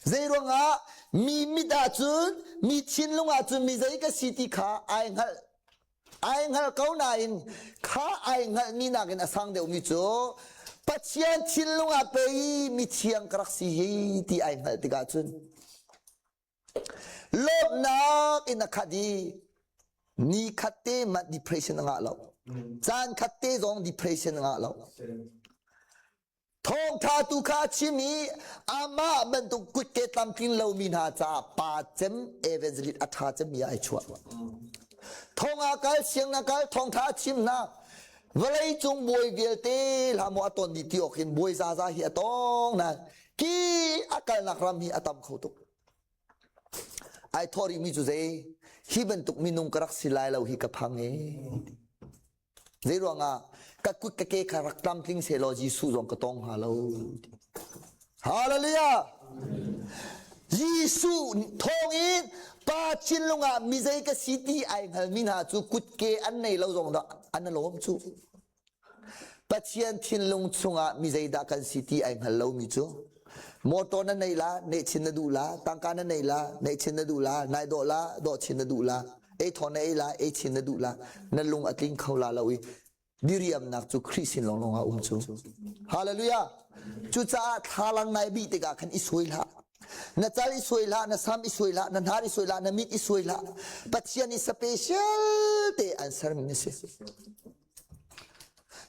Zei ruangah mi mit ahcun mi thinlung ahcun mi zei ka si ti kha ai hngalh ai hngal ko nain kha ai hngalhmi nakin a sang deuhmi cu Pathian thinlung ah pei mi thiang ka rak si hi ti ai hngalh tikah cun Lawmhnak in a khat i ni khat te mah depression a ngah lo. Caan khat te zong depression a ngah lo. Thawngtha tu kha a chim i amah bantuk kutke tlamtling lomi hna caah pa cem evangelist a ṭha cemmi ah ai chuah. Thong ah kal, siang na kal, thawngtha a chim hna. Vawlei cung bawi vialte hlah maw a ton dih ti awk hin bawi zaza hi a tong na ki a kalnak ram hi a tam kho tuk. Ai thawh rihmi cu zei? Hi bantuk minung ka rak si lai lo hi ka phang ee. Zei ruangah ka kut ka ke kha rak tlamtling sehlaw Jesuh zong ka tong hnga lo. Hallelujah! Jesuh thawngin pa thinlung ah mi zei ka si ti ai hngalmi hna cu kutke an nei lo zong dah an lawm cu. Pathian thinlung chungah mi zeidah kan si ti ai hngal lomi cu motor na nei la nehchin na duh la tangka na nei la nehchin na duh la nai dawh la dawh chin na duh la ei thaw na ei la ei chin na duh la na lung a tling kho la lo i diriamnak cu Khrih sin lawnglawng ah um cu hallelujah cucaah thlalang nai bih tikah khan i suai hlah na cal i suai hlah na sam i suai hlah na hnar i suai hlah na mit i suai hlah Pathian i special te an sermi na si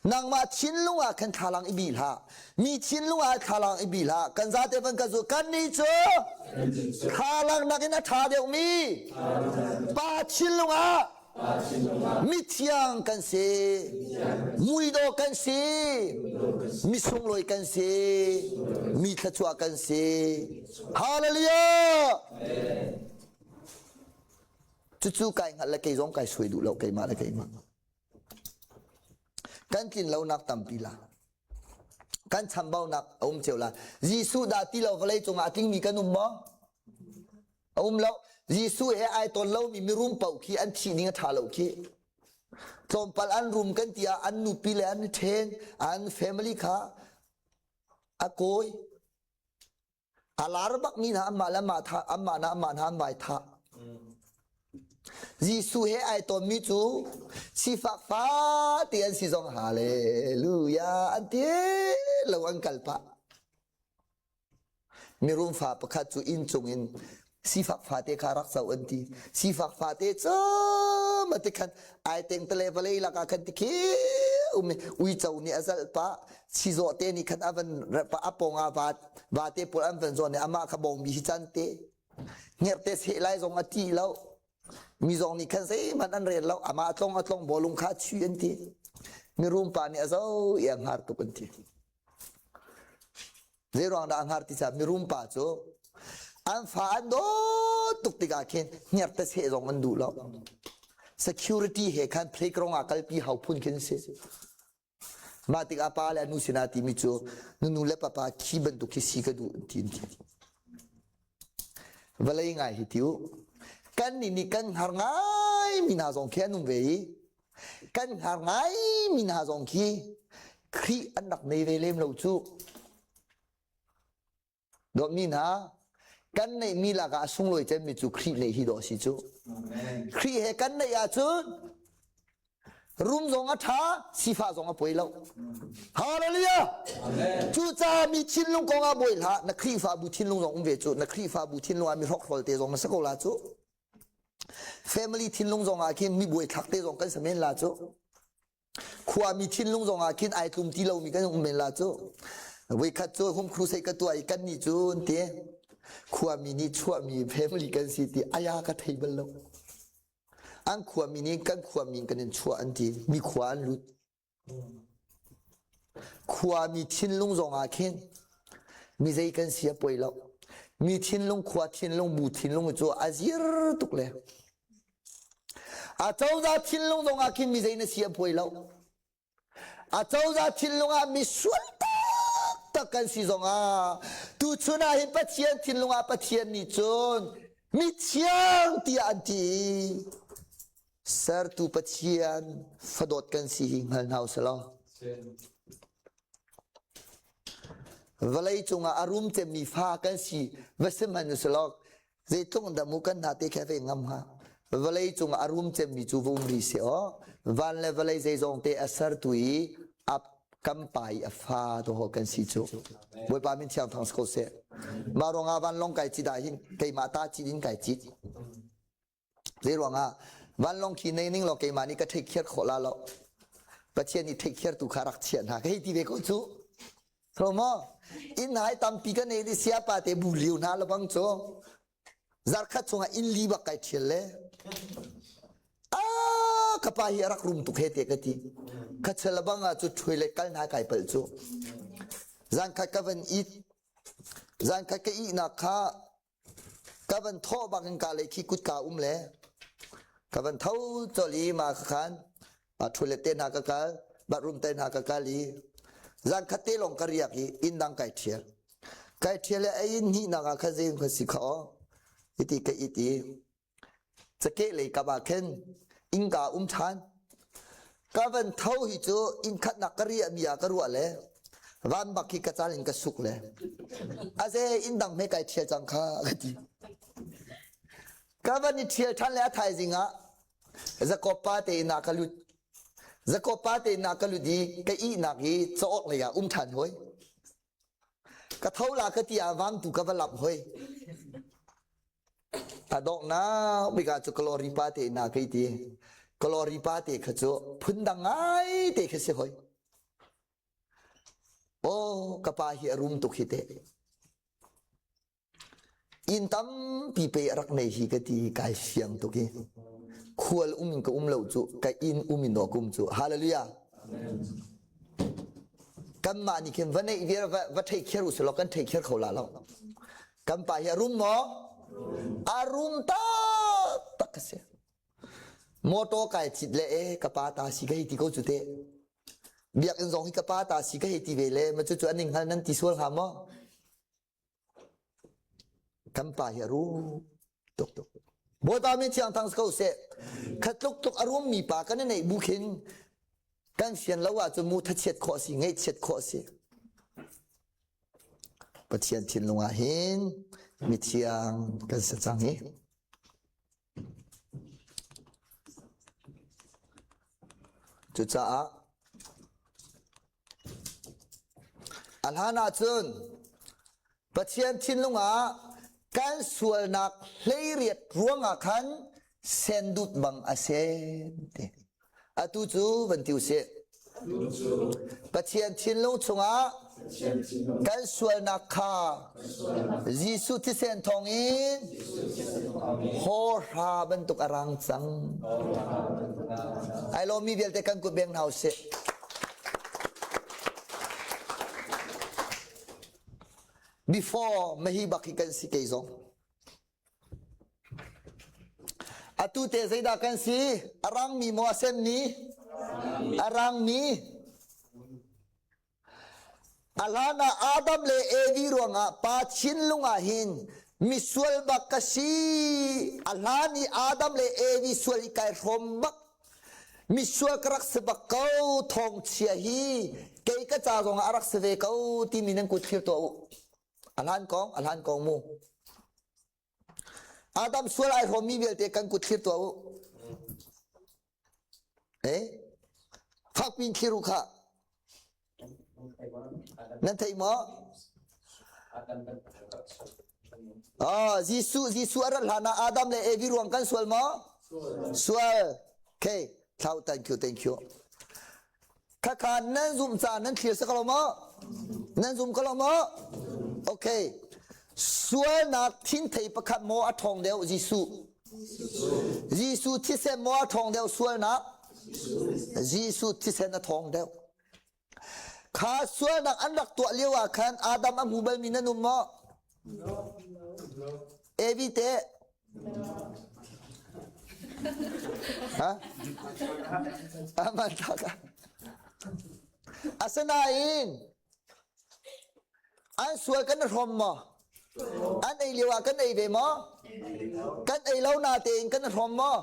Nangmah thinlung ah khan thlalang i bih hlah. Mi thinlung ah thlalang i bih hlah. Kan zate van kan zu. Kan nih cu thlalang nakin a ṭha deuhmi pa thinlung ah. Mithiang kan si. Muidawh kan si. Misunglawi kan si. Mi thluachuah kan si. Hallelujah! Cucu kai hngalh le kei zong kai suai duh lo keimah le keimah. Kan tlin lonak tampi la. Kan chambaunak a um cio la. Jesuh dah ti lo vawlei cungah a tlingmi kan um maw? A um lo. Jesuh he ai tawn lomi mirum paoh khi an thih ning a ṭha lo khi. Tlawmpal an rum kan ti ah an nupi le an i ṭhen, an family kha a kawi. A lar bakmi hna anmah le anmah thah, anmah na anmah hna an vai thah. Jesuh he ai tawnmi cu sifak fate an si zong hallelujah an ti lo an kal pah. Mirum fa pakhat cu inn cung in sifak fate kha rak zoh an ti. Sifak fate cu ma ti khan ai teng tale vawlei lakah khan ti khi um uico nih a zalh pah chizawh te nih khan a van a pawng ah va vate pawl an van zawn i amah kha bawngbi hi can te hngerhte seh lai zong a ṭih lo mi zong nih khan zeihmanh an rel lo amah tlong a tlong bawlung kha a chuih an ti mirum pa nih a zo i a hngar tuk an ti Zeiruang dah a hngar ti caah mirum pa cu an fa an dawt tuk tikah khin hngerhte seh zong an duh lo. Security he khan playground ah kalpi hau phun khin si. Mah tikah pa le a nu sinah timi cu nu nu le papa khi bantuk khi si ka duh ti an ti. Vawlei ngai hi ti u. Kan nih nih kan hngar ngai mi hna zong khi an um ve i Kan hngar ngaimi hna zong khi Khrih an rak nei ve lem lo cu. Dawtmi hna, kan neihmi lakah a sunglawi cemmi cu Khrih neih hi dawh a si cu. Khrih he kan neih ahcun rum zong a ṭha, sifah zong a poi lo. Hallelujah! Cucaah mi thinlung kong ah buai hlah, na Khrihfabu thinlung zong um ve cu, na Khrihfabu thinlung ah mi hrokhrawl te zong na si ko la cu. Family thinlung zong ah khin mi buaithlak te zong kan si men la cu. Khuami thinlung zong ah khin ai tlum ti lomi kan um men la cu. Voikhat cu home crusade ka tuah i kan nih cu ti khuami nih chuahmi family kan si ti aya ka thei bal lo. An khuami nih kan khuami kan in chuah an ti mi khua an lut. Khuami thinlung zongah khin mi zei kan si a poi lo. Mi thinlung, khua thinlung, bu thinlung cu a zir tuk le. A cozah thinlung zongah khin mi zei na si a poi lo. A cozah thinlung ah mi sual taktak kan si zongah tuchun ah hin Pathian thinlung ah Pathian nih cun mithiang tiah an ti. Sertu Pathian fadawt kan si hi hngal hna usih law. Vawlei cungah a rum cemmi fa kan si va si hmanh usih law zeitluk dah mu kan hna te khe ve ngam hnga. Vawlei cungah a rum cemmi cu va um rih seh aw. Van le vawlei zeizong te a sertu i a kan pa i a fa to kan si cu. Bawipa min thiang thang si ko seh. Mah ruangah vanlawng kai cit ah hin keimah ta cit in kai cit. Zeiruangah vanlawng khi nei ning law keimah nih ka take care khawh la lo. Pathian nih take care tu kha rak chiah hna ka hei ti ve ko cu. So maw inn hai tampi ka nei di siapa te bu liu hna lo bang cu zarkhat chungah inn li bak kai thial le ah ka pa hi a rak rum tuk he te ka ti ka chel bang ah cu ṭhui le kal hna kai palh cu zan khat ka van it zan khat ka ihnak kha Ka van thawh bak in ka lei khi kutka um le ka van tho colh i ma ka khan toilet te hna ka kal bathroom te hna ka kal i zan khat te lawng ka riak i inn dang kai ṭhial. Kai ṭhial le ei in hnihnak ah khan zei ka si kha aw hiti ka it i Cakeh lei kap ah khin innka um ṭhan. Ka van tho hi cu inn khatnak ka riahmi ah ka ruah le van bak hi ka cal in ka suk le aze inn dang hme kai ṭhial cang kha ka ti. Ka van i ṭhial ṭhan le a thaizing ah Jakob pa te inn ah ka lut. Jakob pa te inn ah ka lut i ka ihnak hi caawk lei ah um ṭhan hoi. Ka tho la ka ti ah vangtu ka va lamh hoi. A donghnak bik ah cu kalori pa te na kai ti. Kalori pa te kha cu phundang ngai te kha si hoi. Oh, ka pa hi a rum tuk hi te. Inn tampi pe a rak nei hi ka ti kai fiang tuk hi. Khual um in ka um lo cu ka inn um in dawh ka um cu. Hallelujah. Kanmah nih khin va neih viar va, va thei kher u selaw kan thei kher kho la lo. Kan pa hi a rum maw? A rum taktak ka si. Motor kai cit le e ka pa ta si ka hei ti ko cu te. Biakinn zong hi ka pa ta si ka hei ti ve le ma cucu an ning hngal nan ti sual hnga maw? Kan pa hi a rum tuk tuk. Bawipa min thiang thang ko seh. Khatluk tuk a rum mi pa kan i neih bu khin kan fian lo ahcun mu thachiat khawh si, ngaihchiat khawh si. Pathian thinlung ah hin mithiang kan si cang hi. Cucaah a hlan ahcun Pathian thinlung ah kan sualnak hleiriat ruangah khan sendut bang a sen ti. Atu cu van ti usih. Pathian thinlung chungah kan sualnak kha Jesuh thisen thawngin hawhra bantuk a rang cang. Ai lawmmi vialte kan kut beng hna usih. Before mahi bak hi kan si kei zong. Atu te zeidah kan si? A rangmi maw a senmi? A rangmi. A hlan ah Adam le Evi ruangah pa thinlung ah hin misual bak ka si. A hlan i Adam le Evi sual i kai hrawm bak. Misual ka rak si bak ko thawngchia hi kei ka ca zongah a rak si ve ko timi nan kut thlir tuah u. A hlan kong, a hlan kong mu. Adam sual ai hrawmmi vialte kan kut thlir tuah u. Eh? Fakpin thlir u kha. Nan thei maw? Ah, Jesuh, Jesuh a rat hlan ah Adam le Evi ruang kan sual maw? Sual. Okay. Thlau, thank you, thank you. Khakha nan zumh caah nan thlir si ko lo maw? Nan zum ko lo maw? Okay. Sualnak thinthei pakhat maw a ṭhawng deuh Jesuh? Jesuh thisen maw a ṭhawng deuh sualnak? Jesuh thisen a ṭhawng deuh. Kha sualnak an rak tuah lio ah khan Adam a hmu balmi nan um maw? Evi teh Ha? Aman tak. Asinain an sual kan hrom maw? An ei lio ah kan ei ve maw? Kan ei lo na tein kan hrom maw?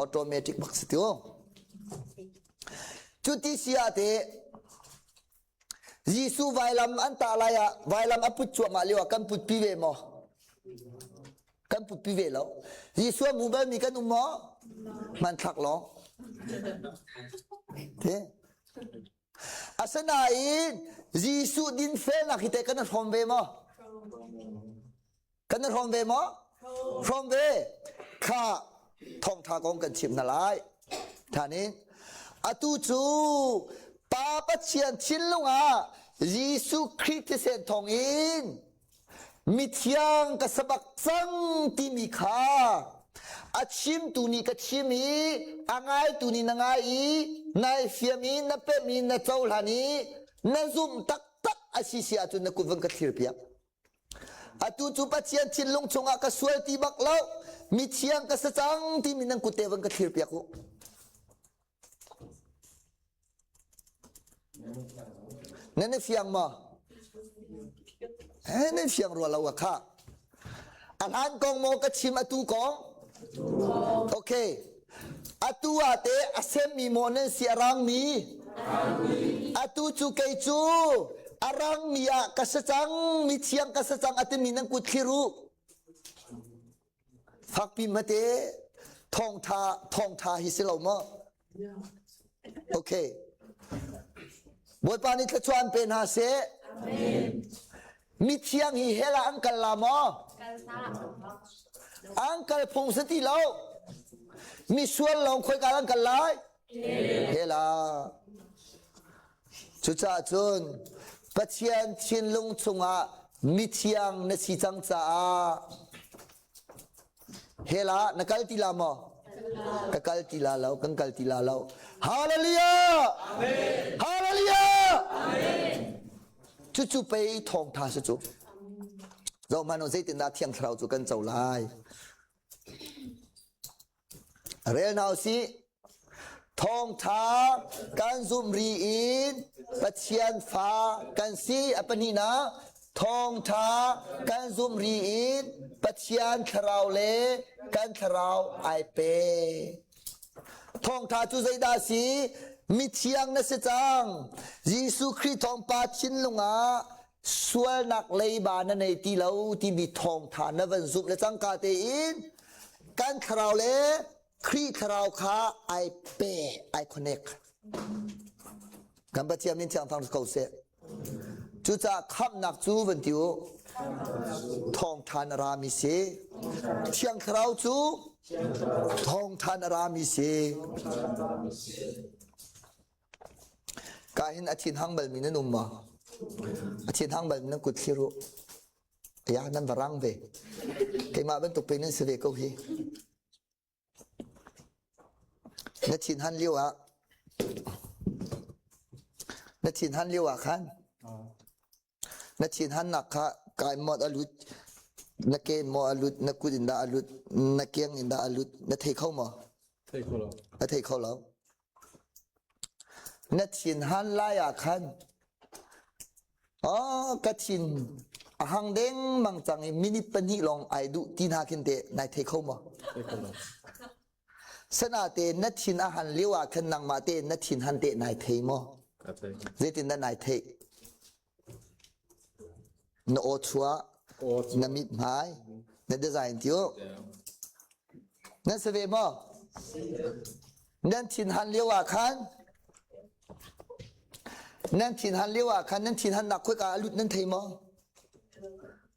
Automatic bak si tu. Cuti si ah te Jesuh vailam an tah lai ah vailam a put cuahmah lio ah kan putpi ve maw? Kan putpi ve lo. Jesuh a hmu balmi kan um maw? Hmanthlak lawng. Te. Asinain Jesuh dinfelnak hi teh kan i hrawm ve maw? Kan i hrawm ve maw? Hrawm ve. Kha thawngtha kong kan chim hna lai. Thanin atu cu Pa Pathian thinlung ah Jesuh Khrih thisen thawngin mithiang ka sabak cang timi kha a chimtu nih ka chim i a ngaitu nih na ngai i nai fiam i na pem i na cohlan i na zumh taktak a si si ahcun na kut van ka thlir piak. Atu cu Pathian thinlung chungah ka sual ti bak lo, mithiang ka si cang timi nan kut te van ka thlir piak u. Nan i fiang maw? Eh, nan fiang rua lo a kha. A hlan kong maw ka chim atu kong? Okay. Atu ah te a semmi maw nan si a rangmi? Atu cu kei cu a rangmi ah ka si cang, mithiang ka si cang a timi nan kut thlir u. Fakpi hmate thawngtha thawngtha hi si lo maw? Okay. Bawipa nih thluachuah an pe hna seh. Mithiang hi hell ah an kal la maw? An kal phung si ti lo. Misual lawng khoika an kal lai? Hell ah. Cucaah cun Pathian thinlung chungah mithiang na si cang caah hell ah na kal ti la maw? Ka kal ti la lo, kan kal ti la lo. Hallelujah! Amen. Hallelujah! Amen. Cucu pei thawngtha si cu. Zohhmanh u zeitindah Thiang Thlarau cu kan co lai. Rel hna usih. Thawngtha kan zumh ri in Pathian fa kan si. A pahnihnak, thawngtha kan zumh ri in Pathian thlarau le kan thlarau ai pe. Thawngtha cu zeidah a si? Mithiang na si cang. Jesuh Khrih thawngpa thinlung ah sualnak leiba na nei ti lo timi thawngtha na van zumh le cangka tein kan thlarau le Khrih thlarau kha ai pe ai connect. Kan Pathian min thiang thang ko seh. Cucaah khamhnak cu van ti u thawngtha na rami si. Thiang thlarau cu thawngtha na rami si. Ka hin a thin hang balmi nan um maw? A thin hang balmi nan kut thlir u. Ya nan va rang ve. Keimah bantuk pe nan si ve ko hi. Na thin han lio ah na thin han lio ah khan na thin hannak kha kai maw a lut na ke maw a lut na kut in dah a lut na keng in dah a lut na thei kho maw? Thei kho lo. Na thei kho lo. Na thin han lai ah khan Oh, ka thin a hang dengmang cang i minute pahnih lawng ai duh ti hna khin teh nai thei kho maw? Sanate na thin a han lio ah khan nangmah te na thin han teh nai thei maw? Zeitin dah nai theih? Na aw chuah, na mithmai, na design tiu. Nan si ve maw? Nan thin han lio ah khan nan thin han lio ah khan nan thin hannak khoika a lut nan thei maw?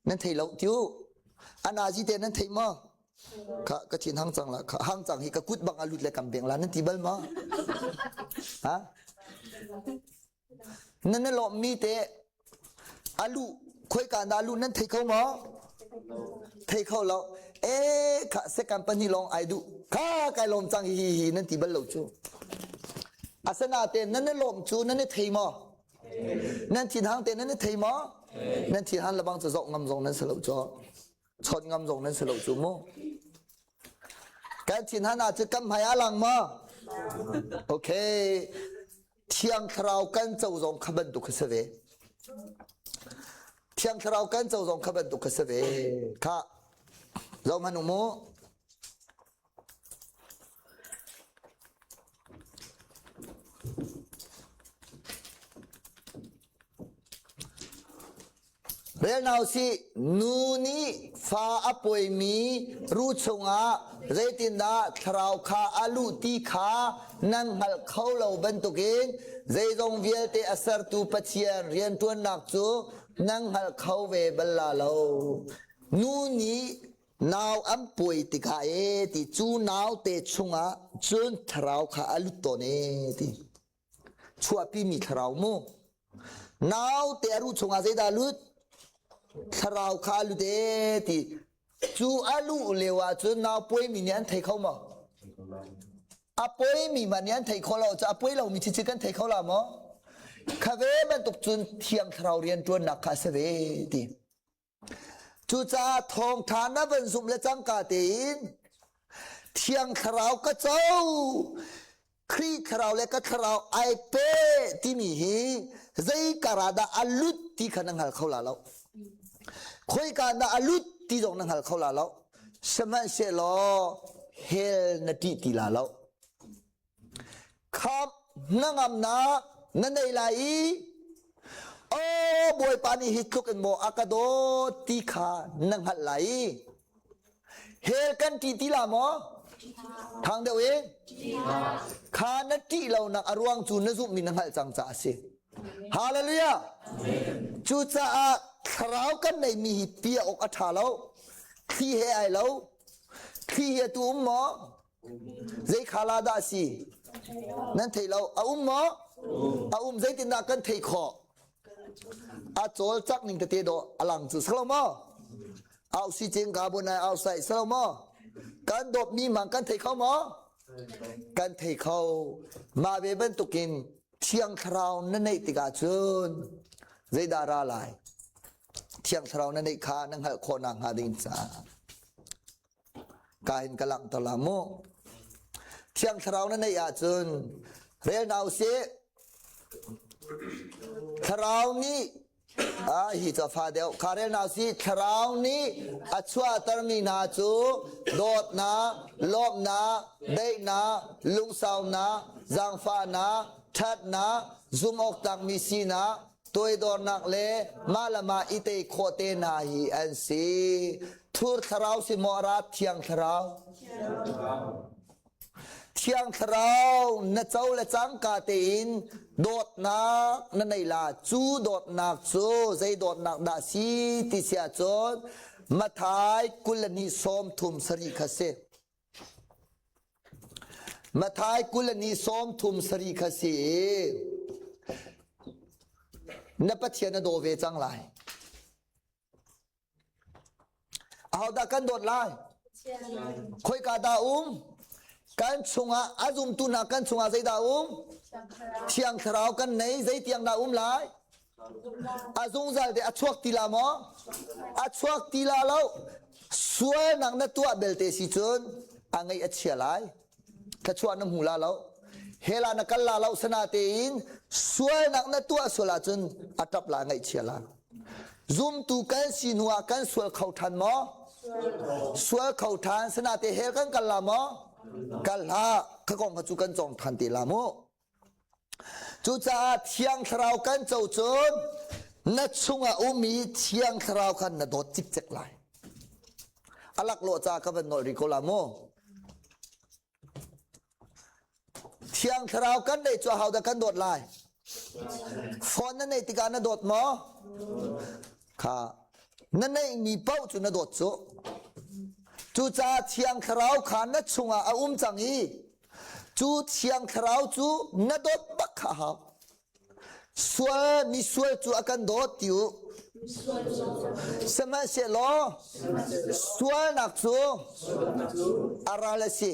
Nan thei lo tiu. Anazi te nan thei maw? Kha ka thin hang cang la hang cang hi ka kut bang a lut le kam beng la nan ti bal maw? Ha? Nan na lawmmi te a luh khoika dah a luh nan thei kho maw? Thei kho lo. E kha second pahnih lawng ai duh. Kha kai lawm cang hi hi hi nan ti bal lo cu. Asanaten nan na lawm cu nan i thei maw? Nan thinhang te nan i thei maw? Nan thinhan lebang cu zoh ngam zong nan si lo cu. Chawt ngam zong nan si lo cu mu. Kan thinhan ah cu kan hmai a lang maw? Okay. Thiang Thlarau kan co zong kha bantuk kha si ve. Thiang Thlarau kan co zong kha bantuk kha si ve. Kha zoh hmanh u mu. Rel hna usih, nu nih fa a pawimi ruh chungah zeitindah thlarau kha a luh ti kha nan hngalh kho lo bantukin zeizong vialte a sertu Pathian rianṭuannak cu nan hngal kho ve bal la lo. Nu nih nau an pawi tikah ee ti cu naute chungah cun thlarau kha a lut tawn ee ti. Chuahpimi thlarau mu. Naute a ruh chungah zeidah a lut? Thlarau kha a lut ee ti. Cu a luh lio ahcun nau puaimi nih an thei kho maw? A puaimi hmanh nih an thei kho lo cu a puai lomi chichi kan thei kho la maw? Kha ve bantuk cun thiang thlarau rianṭuannak kha a si ve ti. Cucaah thawngṭha na van zumh le cangka tein Thiang Thlarau ka co, Khrih Thlarau le ka Thlarau ai pe timi hi zei kar ah dah a lut ti kha na hngal kho la lo. Khoika dah a lut ti zong na hngal kho la lo. Sihmanhsehlaw hell na ṭih ti la lo. Khamh hnangamnak na nei lai i aw Bawipa nih hi tluk in maw a ka dawt ti kha na hngalh lai i hell kan ṭih ti la maw? Thang deuh in kha na ṭih lonak a ruang cu na zumhmi na hngalh cang caah a si. Hallelujah! Cucaah thlarau kan neimi hi pia awk a ṭha lo. Thli he ai lo. Thli hi atu um maw? Zei khala dah a si? Nan thei lo. A um maw? A um. Zeitindah kan theih khawh? A cawlcangh ning tete dawh a lang cu salo maw? Au si cing ka bu nai au sai salo maw? Kan dawtmi mang kan thei kho maw? Kan thei kho. Mah ve bantukin Thiang Thlarau na neih tikah cun zeidah ra lai? Thiang Thlarau na neih kha na hngalh khawh nakhnga ding caah ka hin ka langhter la mu. Thiang Thlarau na neih ahcun rel hna usih. Thlarau nih Ah, hi cu a fa deuh. Kha rel hna usih. Thlarau nih a chuahtermi hna cu dawtnak, lawmhnak, daihnak, lungsaunak, zaangfahnak, ṭhatnak, zumhawktlakmi sinak, toidornak le mah le mah i tei khawh te hna hi an si. Thur thlarau si maw a ra Thiang Thlarau? Thiang Thlarau na co le cangka tein dawtnak na nei la. Cu dawtnak cu zei dawtnak dah si ti si ahcun Mathai 22 37 kha si. Mathai 22 37 kha si i na Pathian na daw ve cang lai. Ahodah kan dawt lai? Khoika dah um? Kan chungah a zumtu hna kan chungah zeidah um? Thiang Thlarau kan nei. Zeitiang dah um lai? A zungzal te a chuak ti la maw? A chuak ti la lo. Sualnak na tuah belte si cun a ngaih a chia lai. Thluachuah na hmu la lo. Hell ah na kal la lo sana tein sualnak na tuah sual ahcun a ṭap la ngaihchia la. Zumtu kan si hnu ah kan sual kho ṭhan maw? Sual kho ṭhan sana te hell kan kal la maw? Kal hlah. Kha kong kha cu kan cawng ṭhan te la mu. Cucaah Thiang Thlarau kan co cun na chungah ummi Thiang Thlarau khan na dawt cikcek lai. A laklawh ca ka van nawl rih ko la mu. Thiang Thlarau kan neih cu ahodah kan dawt lai? Phone na neih tikah na dawt maw? Kha na neihmi paoh cu na dawt cu. Cucaah Thiang Thlarau kha na chungah a um cang i cu Thiang Thlarau cu na dawt bak kha a hau. Sual misual cu a kan dawt ti u. Sihmanhsehlaw sualnak cu a ral a si.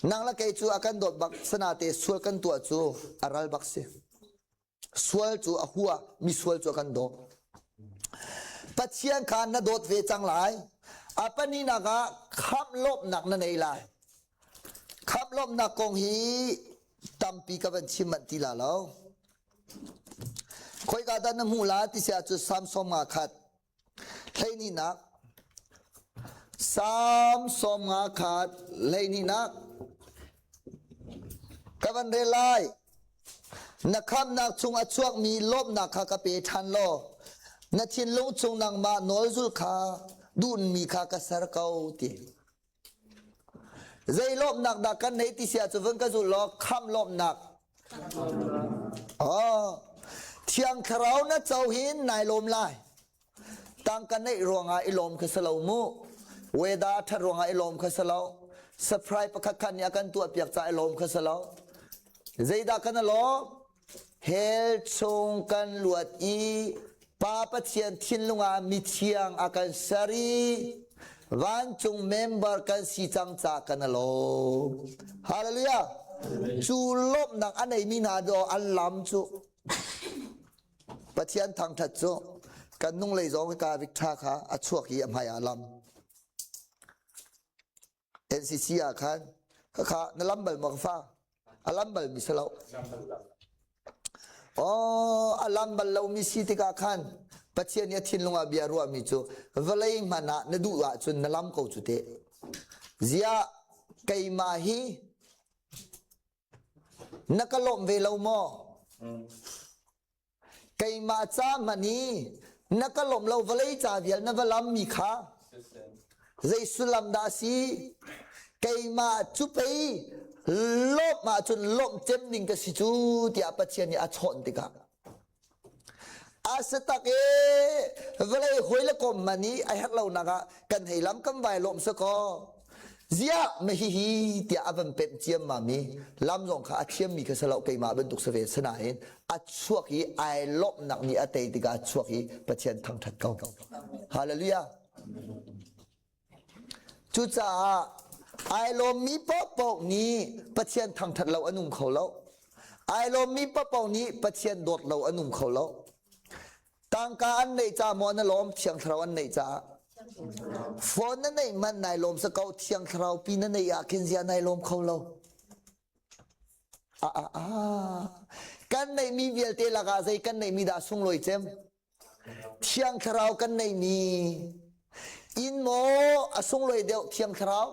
Nang le kei cu a kan dawt bak sanate sual kan tuah cu a ral bak si. Sual cu a hua, misual cu a kan dawt. Pathian kha na dawt ve cang lai. A pahnihnak ah khamh lawmhnak na nei lai. Khamh lawmhnak kong hi tampi ka van chim manh ti la lo. Khoika dah na hmuh la ti si ahcun Salm 51 hleihnih Salm 51 hleihnih ka van rel lai. Na khamnak chung a chuakmi lawmhnak kha ka pe ṭhan law na thinlung chung nangmah nawlzul kha duhmi kha ka ser ko ti. Zei lawmhnak dah kan nei ti si ahcun vun ka zul law khamh lawmhnak. Oh, Thiang Thlarau na co hin nai lawm lai. Tangka neih ruangah i lawm kha si lo mu. Weather ṭhat ruangah i lawm kha si lo. Surprise pakhat khat nih a kan tuah piak caah i lawm kha si lo. Zeidah kan i lawm? Hell chung kan luat i Pa Pathian thinlung ah mithiang a kan ser i vancung member kan si cang ca kan i lawm. Hallelujah. Cu lawmhnak a neimi hna do an lam cu Pathian thangthat cu kan nung lei zong ka vik tha kha a chuak i a hmai ah lam. NCC ah khan khakha na lam bal maw ka fa? A lam bal mi si lo. Oh, a lam bal lomi si tikah khan Pathian nih a thinlung ah bia ruahmi cu vawlei hmanh ah na duh ahcun na lam ko cu teh. Ziah keimah hi na ka lawmh ve lo maw? Keimah ca hmanh hi na ka lawmh lo vawlei ca vial na va lammi kha zei sullam dah a si? Keimah cu pei lawmh ahcun lawmh cem ding ka si cu tiah Pathian nih a chawnh tikah a si tak ee vawlei hawi le kom man i a herh lonak ah kan hei lam kan vai lawm si kaw Ziah ma hihi tiah a van pemh ciammam i lam zong kha a thiammi kha si lo keimah bantuk si ve sinain a chuak i ai lawmhnak nih a tei tikah a chuak i Pathian thangṭhat ko. Hallelujah. Cucaah Ai lawmmi paohpaoh nih Pathian thangṭhat lo an um kho lo. Ai lawmmi paohpaoh nih Pathian dawt lo an um kho lo. Tangka an neih ca maw na lawm Thiang Thlarau an neih caah? Phone na neih man nai lawm sa ko Thiang Thlarau pi na neih ah khin zia nai lawm kho lo. Ah ah ah. Kan neihmi vialte lakah zei kan neihmi dah sunglawi cem? Thiang Thlarau kan neihmi. Inn maw a sunglawi deuh Thiang Thlarau?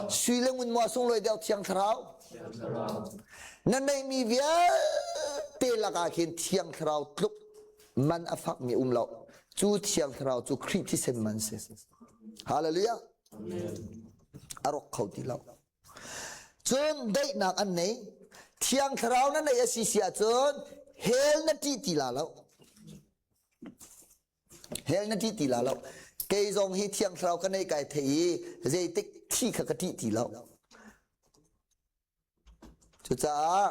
Sui le ngun maw a sunglawi deuh Thiang Thlarau? Na neihmi vialte lakah khin Thiang Thlarau tluk man a fakmi um lo. Cu Thiang Thlarau cu Khrih thisen man si. Hallelujah. A rawk kho ti lo. Cun daihnak an nei. Thiang Thlarau na neih a si si ahcun hell na ṭih ti la lo. Hell na ṭih ti la lo. Kei zong hi Thiang Thlarau ka neih kai thei i zeitik thi kha ka ṭih ti lo. Cucaah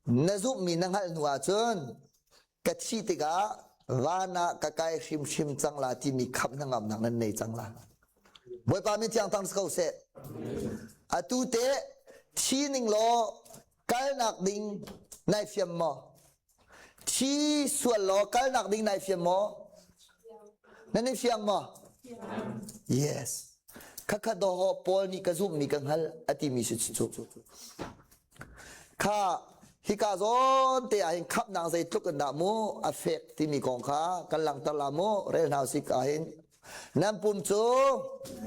na zumhmi na hngalh hnu ahcun ka thih tikah van ah ka kai hrimhrim cang la timi khamh hnangamnak nan nei cang la. Bawipa min thiang thang si ko seh. Atu te thi ning law kalnak ding nai fiam maw? Thi sual law kalnak ding nai fiam maw? Nan i fiang maw? Yes. Khakha doho Paul nih ka zumhmi ka hngal a timi si cu. Kha hika zawn te ah hin khamhnak zeitluk in dah mu a fek timi kong kha kan langhter la mu rel hna usih ka hin nan pum cu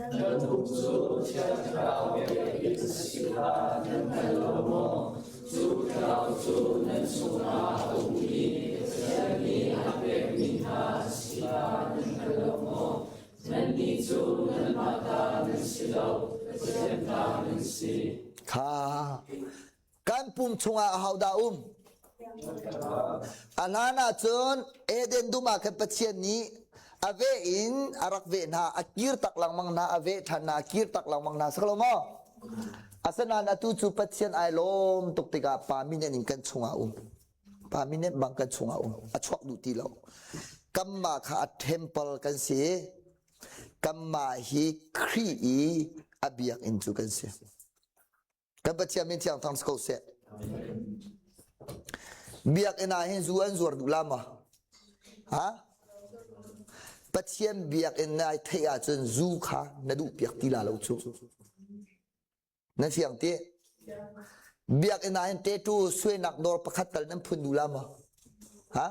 Nan pum cu Thiang Thlarau biakinn a si kha nan hngal lo maw? Cu Thlarau cu nan chungah a um i Pathian nih a pekmi hna a si kha nan hngal lo maw? Nannih cu nanmah ta nan si lo, Pathian ta nan si. Kha kan pum chungah ahodah um? A hlan ahcun Eden dum ah khan Pathian nih a veh in a rak veh hna, a kir tak lengmang hna, a veh ṭhan hna, a kir tak lengmang hna, si lo maw? Asinain atu cu Pathian ai lawm tuk tikah pa minen in kan chungah um. Pa minen bang kan chungah um. A chuak duh ti lo. Kanmah kha a temple kan si. Kanmah hi Khrih i a biakinn cu kan si. Kan Pathian min thiang thang si ko seh. Biakinn ah hin zu an zuar duh la maw? Ha? Pathian biakinn nai theih ahcun zu kha na duh piak ti la lo cu. Na fiang ti? Biakinn ah hin tattoo suainak dawr pakhat tal nan phun duh la maw? Ha?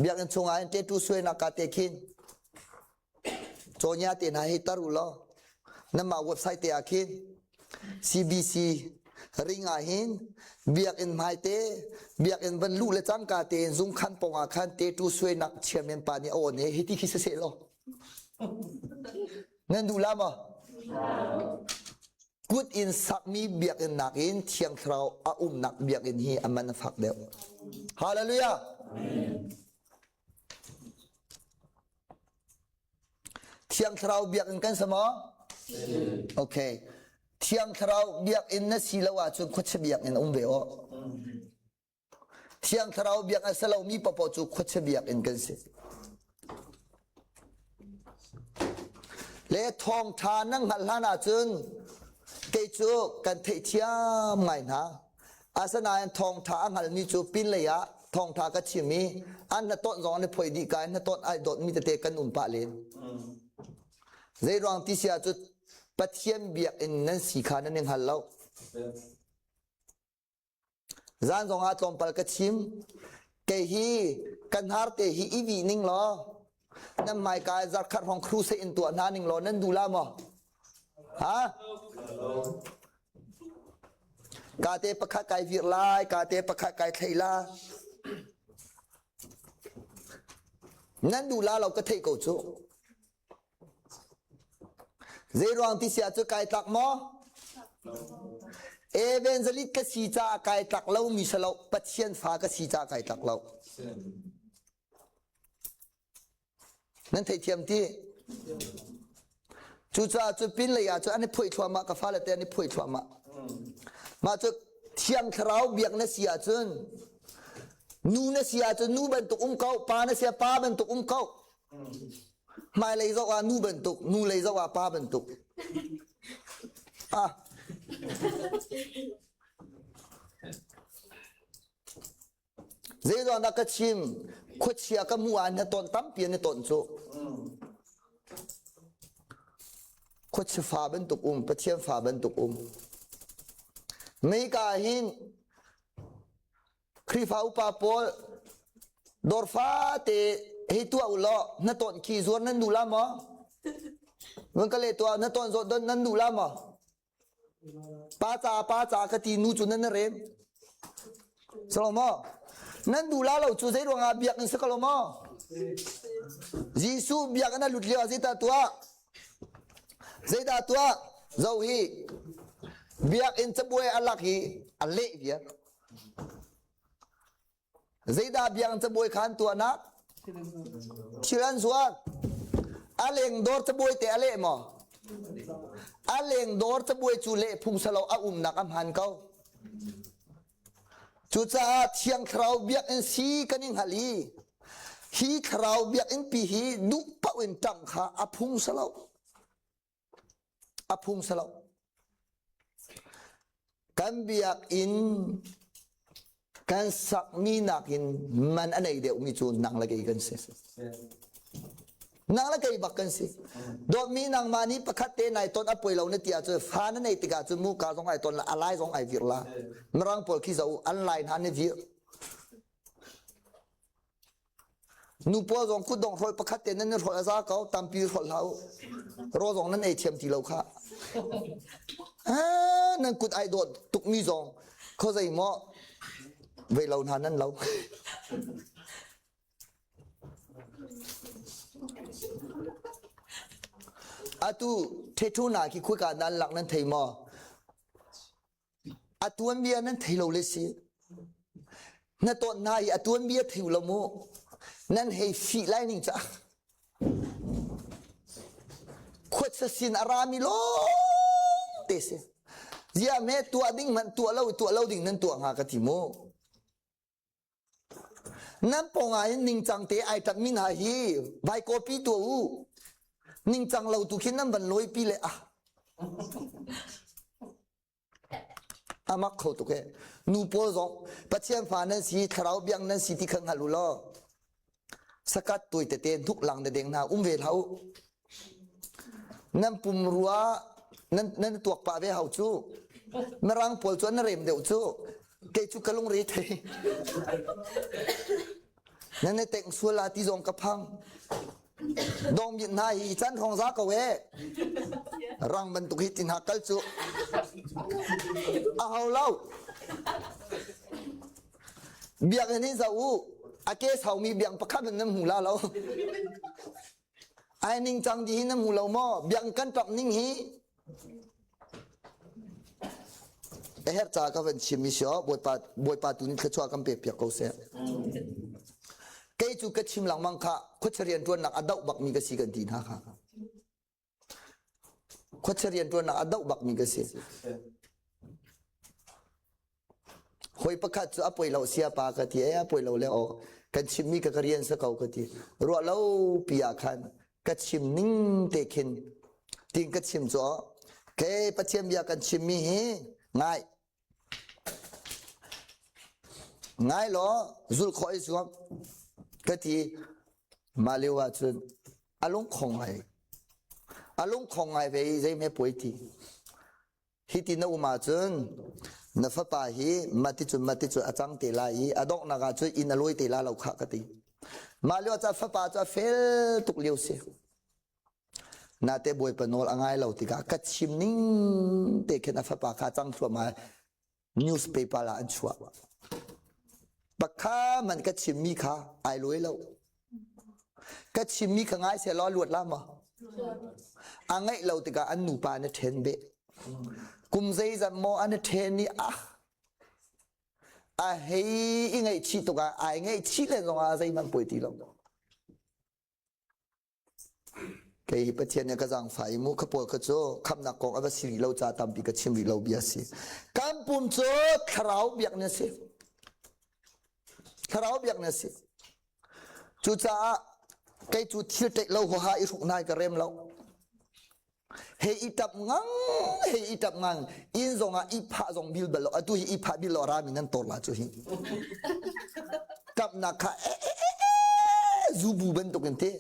Biakinn chungah hin tattoo suainak ka te khin Cawnya te hna hi tar u law nanmah website te ah khin CBC ring ah hin biakinn hmai te biakinn van luh le cangka tein zungkhan pawng ah khan tattoo suainak chairman pa nih a on i hiti khi siseh law nan duh la maw? Kut in sakmi biakinn nakin Thiang Thlarau a umnak biakinn hi a man a fak deuh. Hallelujah! Thiang Thlarau biakinn kan si maw? Okay. Thiang Thlarau biakinn na si lo ahcun khuachia biakinn um ve aw. Thiang Thlarau biakinn a si lomi paohpaoh cu khuachia biakinn kan si. Le thawngṭha nan hngalh hlan ahcun kei cu kan theihthiam ngai hna. Asinain thawngṭha a hngalmi cu pinlei ah thawngṭha ka chim i an hnatawnh zong an i phoih dih ka in hnatawnh ai dawtmi tete kan um pah len. Zeiruang ti si ahcun Pathian biakinn nan si kha nan i hngal lo. Zan zong ah tlawmpal ka chim. Kei hi kan har te hi i vih ning law nan hmaika zarkhat hrawng crusade in tuah hna ning law nan duh la maw? Ha? Ka te pakhat kai vir lai, ka te pakhat kai thlei la. Nan duh la lo ka theih ko cu. Zeiruang ti sia cu kai tlak maw? Evangelist ka si caah kai tlak lo mi si lo, Pathian fa ka si caah kai tlak lo. Nan theithiam ti? Cucaah cu pinlei ah cu an i phoih thluahmah, ka fale te an i phoih thluahmah. Mah cu Thiang Thlarau biak na si ahcun nu na si ahcun nu bantuk um ko, pa na si ah pa bantuk um ko. Hmailei zoh ah nu bantuk, nu lei zoh ah pa bantuk. Ah. Zeiruang dah ka chim? Khuachia ka hmuh ah na ton tampi an i ton cu. Khuachia fa bantuk um, Pathian fa bantuk um. Meika hin Khrihfa upa pawl dawr fate hei tuah u law na ton khi zuar nan duh la maw? Vun ka leh tuah na ton zawt don nan duh la maw? Pa ca pa ca ka ti nu cu nan na rem. Salo maw? Nan duh la lo cu zei ruangah biakinn si ko lo maw? Jesuh biakinn a lut lio ah zeidah tuah? Zeidah tuah? Zo hi biakinn cabuai a lak i a leh viar. Zeidah biakinn cabuai kha an tuahnak? Thil an zuar. A leng dawr cabuai te a leh maw? A leng dawr cabuai cu leh phung salo a umnak a hman ko. Cucaah Thiang Thlarau biakinn si kan i hngalh i hi Thlarau biakinn pi hi duh paoh in ṭangh kha a phung salo. A phung salo. Kan biakinn kan sakmi nakin man a nei deuhmi cu nang le kei kan si. Nang le kei bak kan si. Dawtmi nangmah nih pakhat te nai ton a poi lo na ti ahcun fa na nei tikah cun muka zong ai ton la a lai zong ai vir la. Mirang pawl khi zo an lai hna ni vir. Nu pawl zong kutdong hrolh pakhat te nan i hrolh a za ko tampi hrolh hlah u. Raw zong nan ei thiam ti lo kha. Ah, nan kut ai dawt tukmi zong khuazei maw vei lo hna nan lo. Atu tattoo na khi khuika nan lak nan thei maw? A tuanbia nan thei lo le si. Na tawn hna i a tuanbia thei lo mu. Nan hei fih lai ning ca. Khuatsa sin a rami lawng te si. Zia me tuah ding man tuah lo tuah lo ding nan tuah hnga ka ti mu. Nan pawng ah hin ningcang te ai ṭapmi hna hi vai kawpi tuah u. Ningcang lo tu khin nan van lawipi le ah. A mak kho tuk e. Nu pawl zong Pathian fa nan si, thlarau biang nan si ti kha hngal u law. Sakat tuai tete hnuk lang de deng hna um ve hlah u. Nan pumrua nan nan tuak pah ve hau cu. Mirang pawl cu an rem deuh cu. Kei cu ka lungre thei. Nan i tengh sual la ti zong ka phang. Dong mit hna hi chan thong za ko e. Rang bantuk hi tin ha kal cu. A hau lo. Biakinn hi zoh u. A ke saumi biang pakhat in nan hmu la lo. Ai ningcang di hi nan hmu lo maw? Biakinn kan ṭap ning hi a herh ca ka van chim mi si aw Bawipa Bawipa tu nih thluachuah kan pek piak ko seh. Kei cu ka chim lengmang kha khuachia rianṭuannak a doh bakmi ka si kan ti hna kha. Khuachia rianṭuannak a doh bakmi ka si. Hawi pakhat cu a poi lo sia pa ka ti e a poi lo le aw kan chimmi ka ka rian sa ko ka ti. Ruah lo pi ah khan ka chim ning te khin tin ka chim cu ke Pathian bia kan chimmi hi ngai ngai law zul khawh i zuam ka ti mah lio ah cun a lungkhong ngai a lungkhong ngai ve i zeihme puai ti hi ti na um ahcun na fapa hi mati cun mati cun a cang te lai i a donghnak ah cun inn a lawi te la lo khah ka ti mah lio ah fapa cu a fel tuk lio si Nate Bawipa nawl a ngai lo tikah ka chim ning te khin a fapa kha cang thluahmah newspaper ah an chuah. Pakha man ka chimmi kha ai lawi lo. Ka chimmi kha ngai seh law luat la maw? A ngaih lo tikah an nupa an i ṭhen beh. Kum zeizat maw an i ṭhen i ah a hei i ngaihchih tuk ah ai ngaihchih len zongah zeihmanh poi ti lo. Kei hi Pathian nih ka zaangfah i mu kha pawl kha cu khamhnak kong a va si rih lo ca tampi ka chim rih lo bia a si. Kan pum cu thlarau biakinn a si. Thlarau biakinn a si. Cucaah kei cu thil ṭeih lo huaha i hruk hna hi ka rem lo. Hei i tap ngang, hei i tap ngang. Inn zong ah i phah zong bil bal lo. Atu hi i phah bil lo rami nan tor la cu hi. Tapnak kha e e e e zubu bantuk in te.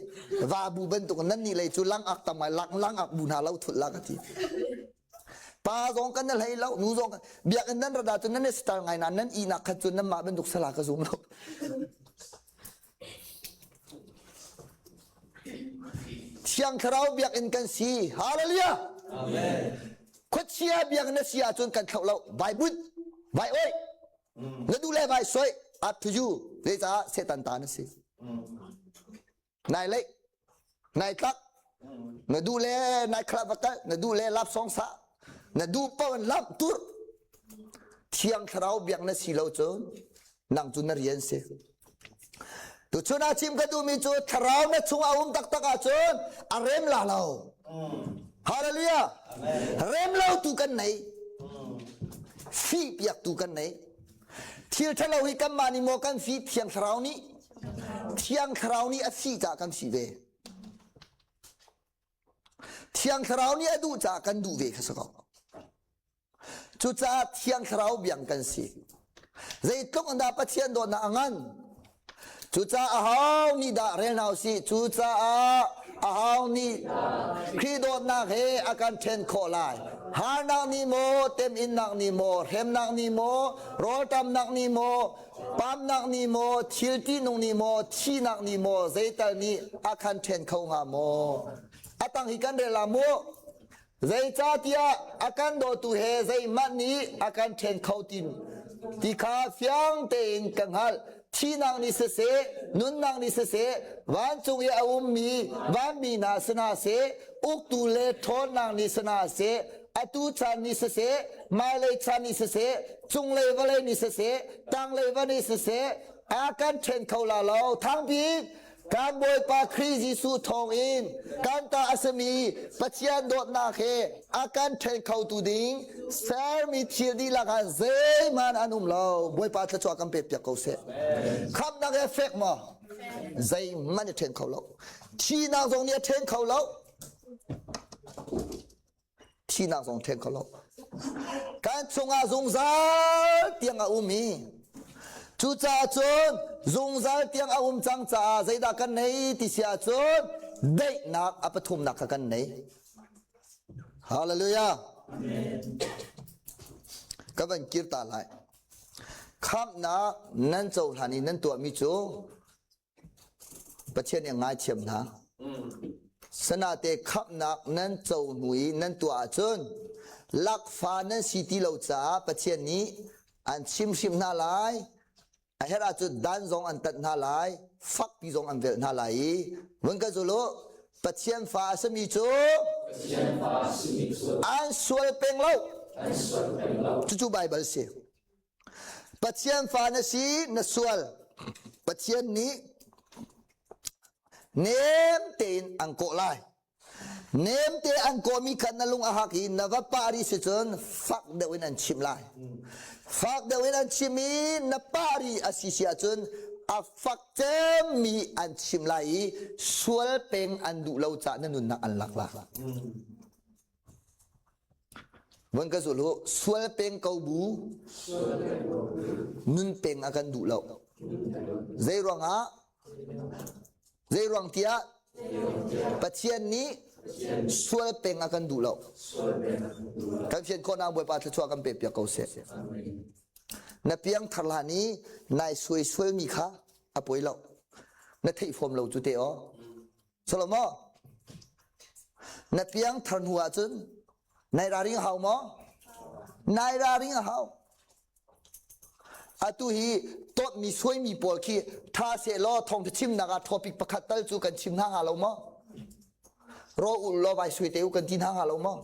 Va bu bantuk nan nih lei cu lang ak tam ngai lang lang ak bu hna lo thut la ka ti. Pa zong kan na hlei lo, nu zong biakinn nan rada cun nan i star ngai na nan ihnak khat cun nan mah bantuk sala ka zum lo. Thiang Thlarau biakinn kan si. Hallelujah. Amen. Khuachia biakinn na si ahcun kan thloh lo. Vai but, vai oi. Na duh le vai soi. Up to you. Zeicah Satan ta na si. Nai leih, nai tlak. Na duh le nai khala va kal, na duh le lap song sa. Na duh paoh in lamh tur. Thiang Thlarau biak na si lo cun nang cu na rian si. Tuchun ah chim ka duhmi cu thlarau na chung a um taktak ahcun a rem la lo. Hallelujah. Rem lo tu kan nei. Fih piak tu kan nei. Thil ṭhalo hi kanmah nih maw kan fih Thiang Thlarau nih? Thiang Thlarau nih a fih caah kan fih ve. Thiang Thlarau nih a duh caah kan duh ve kha si ko. Cucaah Thiang Thlarau biang kan si. Zeitluk in dah Pathian dawtnak a ngan? Cucaah aho nih dah rel hna usih? Cucaah aho nih Khrih dawtnak he a kan ṭhen khawh lai? Harnak nih maw, teminnak nih maw, hremnak nih maw, rawlṭamnak nih maw, pamnak nih maw, thil ṭihnung nih maw, thihnak nih maw, zeital nih a kan ṭhen kho hnga maw? A tang hi kan rel la mu. Zeicahtiah a kan dawtu he zeihmanh nih a kan ṭhen kho ti, ti kha fiang tein ka hngalh. Thihnak nih siseh, nunnak nih siseh, vancung i a ummi vanmi hna si hna seh, uktu le ṭhawnnak nih si hna seh, atu chan nih siseh, hmailei chan nih siseh, cunglei vawlei nih siseh, tanglei va nih siseh, a kan ṭhen kho la lo. Thangpi Kan Bawipa Khrih Jesuh thawngin kan ta a simi Pathian dawtnak he a kan ṭhen khotu ding sermi thil dihlak ah zeihmanh an um lo. Bawipa thluachuah kan pek piak ko seh. Khamhnak he fek maw? Zeihmanh a ṭhen kho lo. Thihnak zong nih a ṭhen kho lo. Thihnak zong ṭhen kho lo. Kan chungah zungzal tiang a um i cucaah cun zungzal tiang a um cang caah zeidah kan nei ti si ahcun daihnak a pathumnak kha kan nei. Hallelujah. Ka van kir ta lai. Khamhnak nan cohlan i nan tuahmi cu Pathian nih a ngaithiam hna. Sanate khamhnak nan co hnu i nan tuah ahcun lakfa nan si ti lo caah Pathian nih an chimhrim hna lai. A herh ahcun dan zong an tat hna lai, fakpi zong an velh hna lai i vun ka zul u. Pathian fa a simi cu an sual peng lo. Cucu Baibal si. Pathian fa na si, na sual. Pathian nih nem tein an kawh lai. Nem te an kawhmi kha na lung a hak i na va pah rih si cun fak deuh in an chimh lai. Fak deuh in an chim i na pah rih a si si ahcun a fak cemmi an chim lai i sual peng an duh lo caah na nunnak an lak lai. Von ka zul u, sual peng ko bu, nun peng a kan duh lo. Zei ruangah? Zei ruang tiah? Pathian nih sual peng a kan duh lo. Kan fian khawhnak Bawipa thluachuah kan pek piak ko seh. Na piang thar hlan i nai suai sualmi kha a poi lo. Na theih fom lo cu te aw. Salomo, na piang thar hnu ahcun nai raring a hau maw? Nai raring a hau. Atu hi tawtmi suaimi pawl khi tha seh law thawngtha chimnak ah topic pakhat tal cu kan chim hna hnga lo maw? Raw ul law vai suai te u kan ti hna hnga lo maw?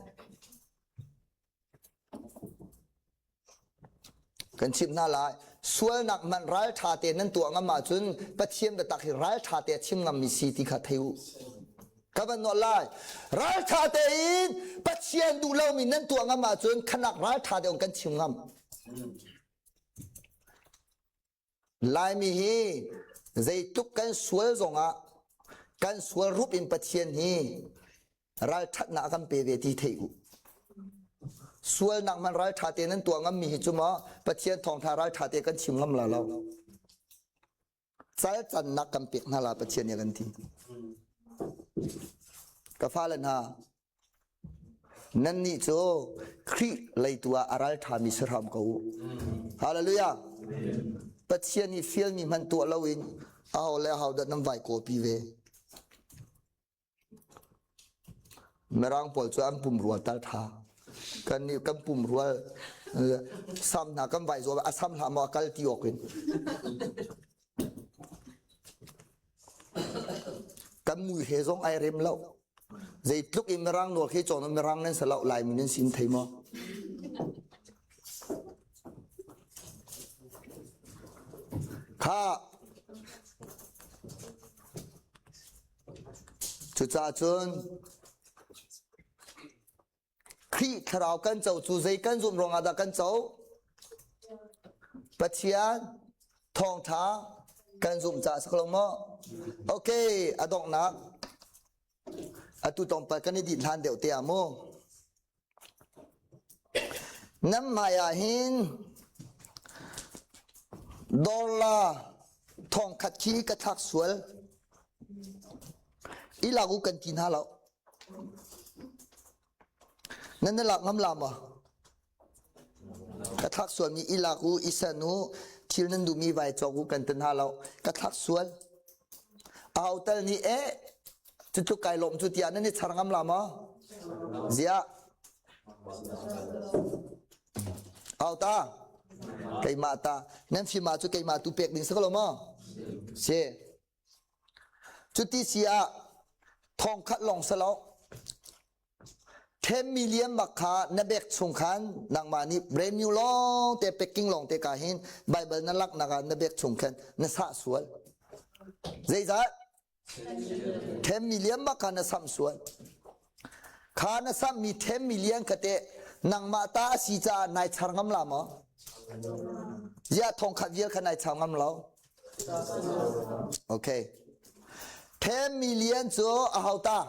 Kan chimh hna lai, sualnak hmanh ralṭha tein nan tuah ngam ahcun Pathian biatak hi ralṭha te a chim ngammi si ti kha thei u. Ka van nawl lai. Ralṭha tein Pathian duh lomi nan tuah ngam ahcun khanak ralṭha deuh kan chim ngam. Laimi hi zeitluk kan sual zongah kan sual rup in Pathian hi. Ralṭhatnak a kan pe ve ti thei u. Sualnak man ralṭha te nan tuah ngammi hi cu maw Pathian thawngṭha ralṭha te kan chim ngam la lo. Cal cannak kan pek hna la Pathian nih a kan ti. Ka fale hna, nannih cu Khrih leitu ah a ralṭhami si hram ko u. Hallelujah. Pathian nih fialmi hmanh tuah loin aho le aho dah nan vai kawpi ve. Mirang pawl cu an pumrual tal ṭha. Kannih kan pumrual sam hna kan vai zuam a sam hlah maw a kal ti awk in. Kan mui he zong ai rem lo. Zeitluk in Mirang nawl khi cawn Mirang nan si lo Laimi nan sin thei maw? Kha Cucaah cun Khrih thlarau kan co cu zei kan zumh ruangah dah kan co? Pathian thawngṭha kan zumh caah si lo maw? Okay, a donghnak. Atu tlawmpal kan i dinh hlan deuh te ah mu. Nan hmai ah hin dollar thongkhat khi ka thlak sual. I lak u kan ti hna lo. Nan na lak ngam la maw? Ka thlak sualmi i lak u, i san u, thil nan duhmi vai cawk u kan ti hna lo. Ka thlak sual. Aho tal nih eh cutluk kai lawm cu tiah nan i char ngam la maw? Ziah. Au ta. Keimah ta. Nan fima cu keimah tu pek ding si ko lo maw? Si. Cuti si ah thong khat lawng si lo. 10 million bak kha na bek chung khan nangmah nih brand new lawng te packing lawng te ka hin Bible na lak nak ah na bek chung khan na sah sual. Zeizat? 10 million bak kha na sam sual. Kha na sam mi 10 million kha te nangmah ta a si caah nai char ngam la maw? Ziah thong khat vial kha nai char ngam lo? Okay. 10 million cu a hau ta?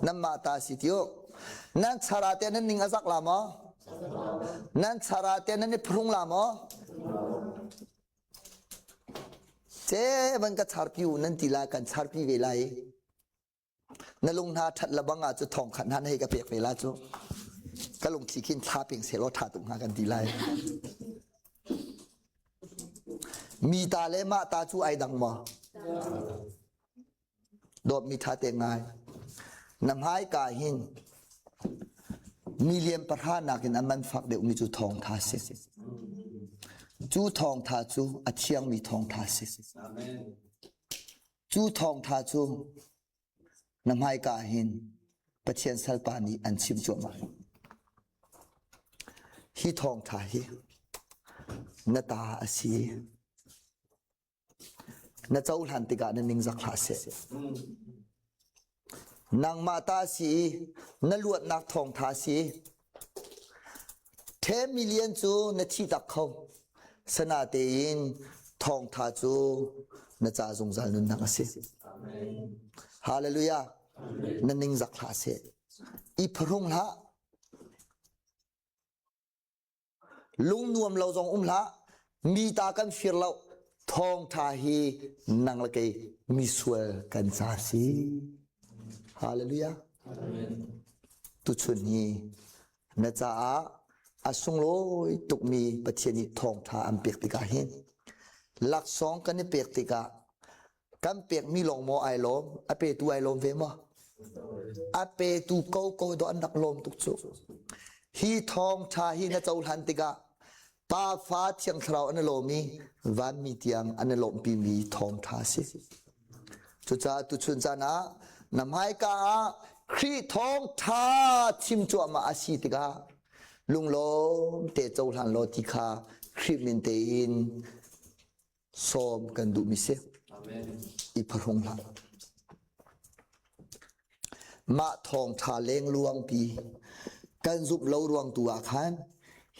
Nanmah ta si ti u. Nan char ah teh nan ning a zak la maw? Nan char ah teh nan i phrung la maw? Ce van ka charpi u nan ti la kan charpi ve lai. Na lung hna ṭhat la bang ah cu thong khat hna na hei ka pek ve la cu. Ka lungthli khin thla ping selaw ṭha tuk hnga kan ti lai. Mi ta le mah ta cu ai dang maw? Dawtmi ṭha te ngai. Na hmaika hin million pahra nakin a man fak deuhmi cu thawngtha si. Cu thawngtha cu a thiangmi thawngtha si. Cu thawngtha cu na hmaika hin Pathian salpa nih an chim cuahmah. Hi thawngtha hi na ta a si. Na cohlan tikah na ningzak hlah seh. Nangmah ta si i na luatnak thawngtha si. 10 million cu na thi tak kho. Sanatein thawngtha cu na ca zungzal nunnak a si. Hallelujah. Na ningzak hlah seh. I phrung hlah. Lung nuam lo zong um hlah. Mi ta kan fir lo. Thawngtha hi nang le kei misual kan ca si. Hallelujah. Tuchun hi na caah a sunglawi tukmi Pathian nih thawngtha an pek tikah hin laksawng kan i pek tikah Kan pekmi lawng maw ai lawm? A petu ai lawm ve maw? A petu koko dawh an rak lawm tuk cu. Hi thawngṭha hi na cohlan tikah Pa Fa Thiang Thlarau an i lawm i vanmi tiang an i lawmhpimi thawngṭha a si. Cucaah tuchun caan ah na hmaika ah Khrih thawngṭha chim cuahmah a si tikah lunglawm te cohlan law ti kha Khrih min tein sawm kan duhmi si. I phahrung hlah. Mah thawngṭha lengluangpi kan zumh lo ruang tu ah khan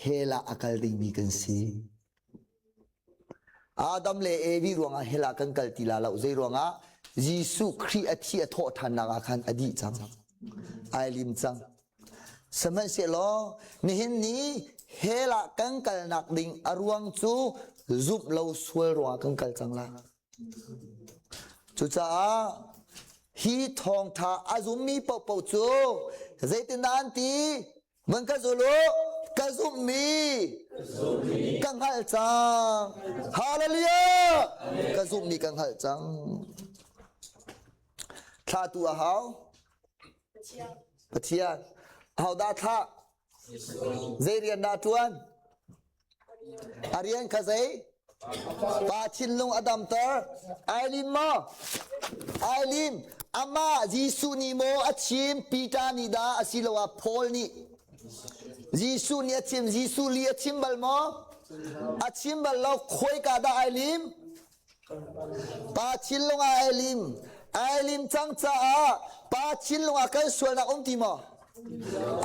hell ah a kal dingmi kan si. Adam le Evi ruangah hell ah kan kal ti la lo. Zei ruangah? Jesuh Khrih a thi a thawh ṭhannak ah khan a dih cang. Ai lim cang. Sihmanhsehlaw nihin ni hell ah kan kalnak ding a ruang cu zumh lo sual ruangah kan kal cang la. Cucaah hi thawngtha a zummi paohpaoh cu zeitindah an ti? Van ka zul u, ka zumhmi ka hngalh cang. Hallelujah! Ka zumhmi ka hngalh cang. Thlatu a hau. Pathian. Ahodah thlah? Zei rian dah ṭuan? A rian kha zei? Pa thinlung a damter. Ai lim maw? Ai lim. Amah Jesuh nih maw a chim? Peter nih dah asiloah Paul nih? Jesuh nih a chim. Jesuh li a chim bal maw? A chim bal lo. Khoika dah ai lim? Pa thinlung ah ai lim. Ai lim cang caah pa thinlung ah kan sualnak um ti maw?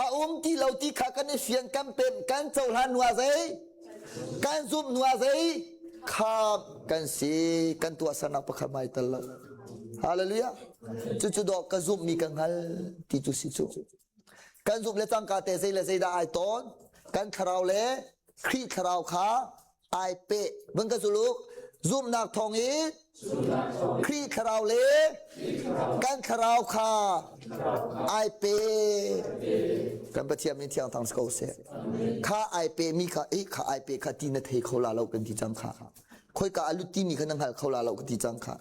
A um ti lo ti kha kan i fian kan pem kan cohlan hnu ah zei? Kan zumh hnu ah zei? Kham kan si kan tuahsernak pakhat mai tel lo. Hallelujah. Cucu dawh ka zumhmi ka hngal ti cu si cu. Kan zumh le cangka te zei le zei dah ai tawn? Kan thlarau le Khrih thlarau kha ai peh. Vun ka zul u. Zumhnak thawng in Khrih thlarau le kan thlarau kha ai pe. Kan Pathian min thiang thang si ko seh. Kha ai pe mi kha eh kha ai pe kha ti na thei kho la lo kan ti cang kha. Khoika a lut ti mi kha na hngal kho la lo ka ti cang kha.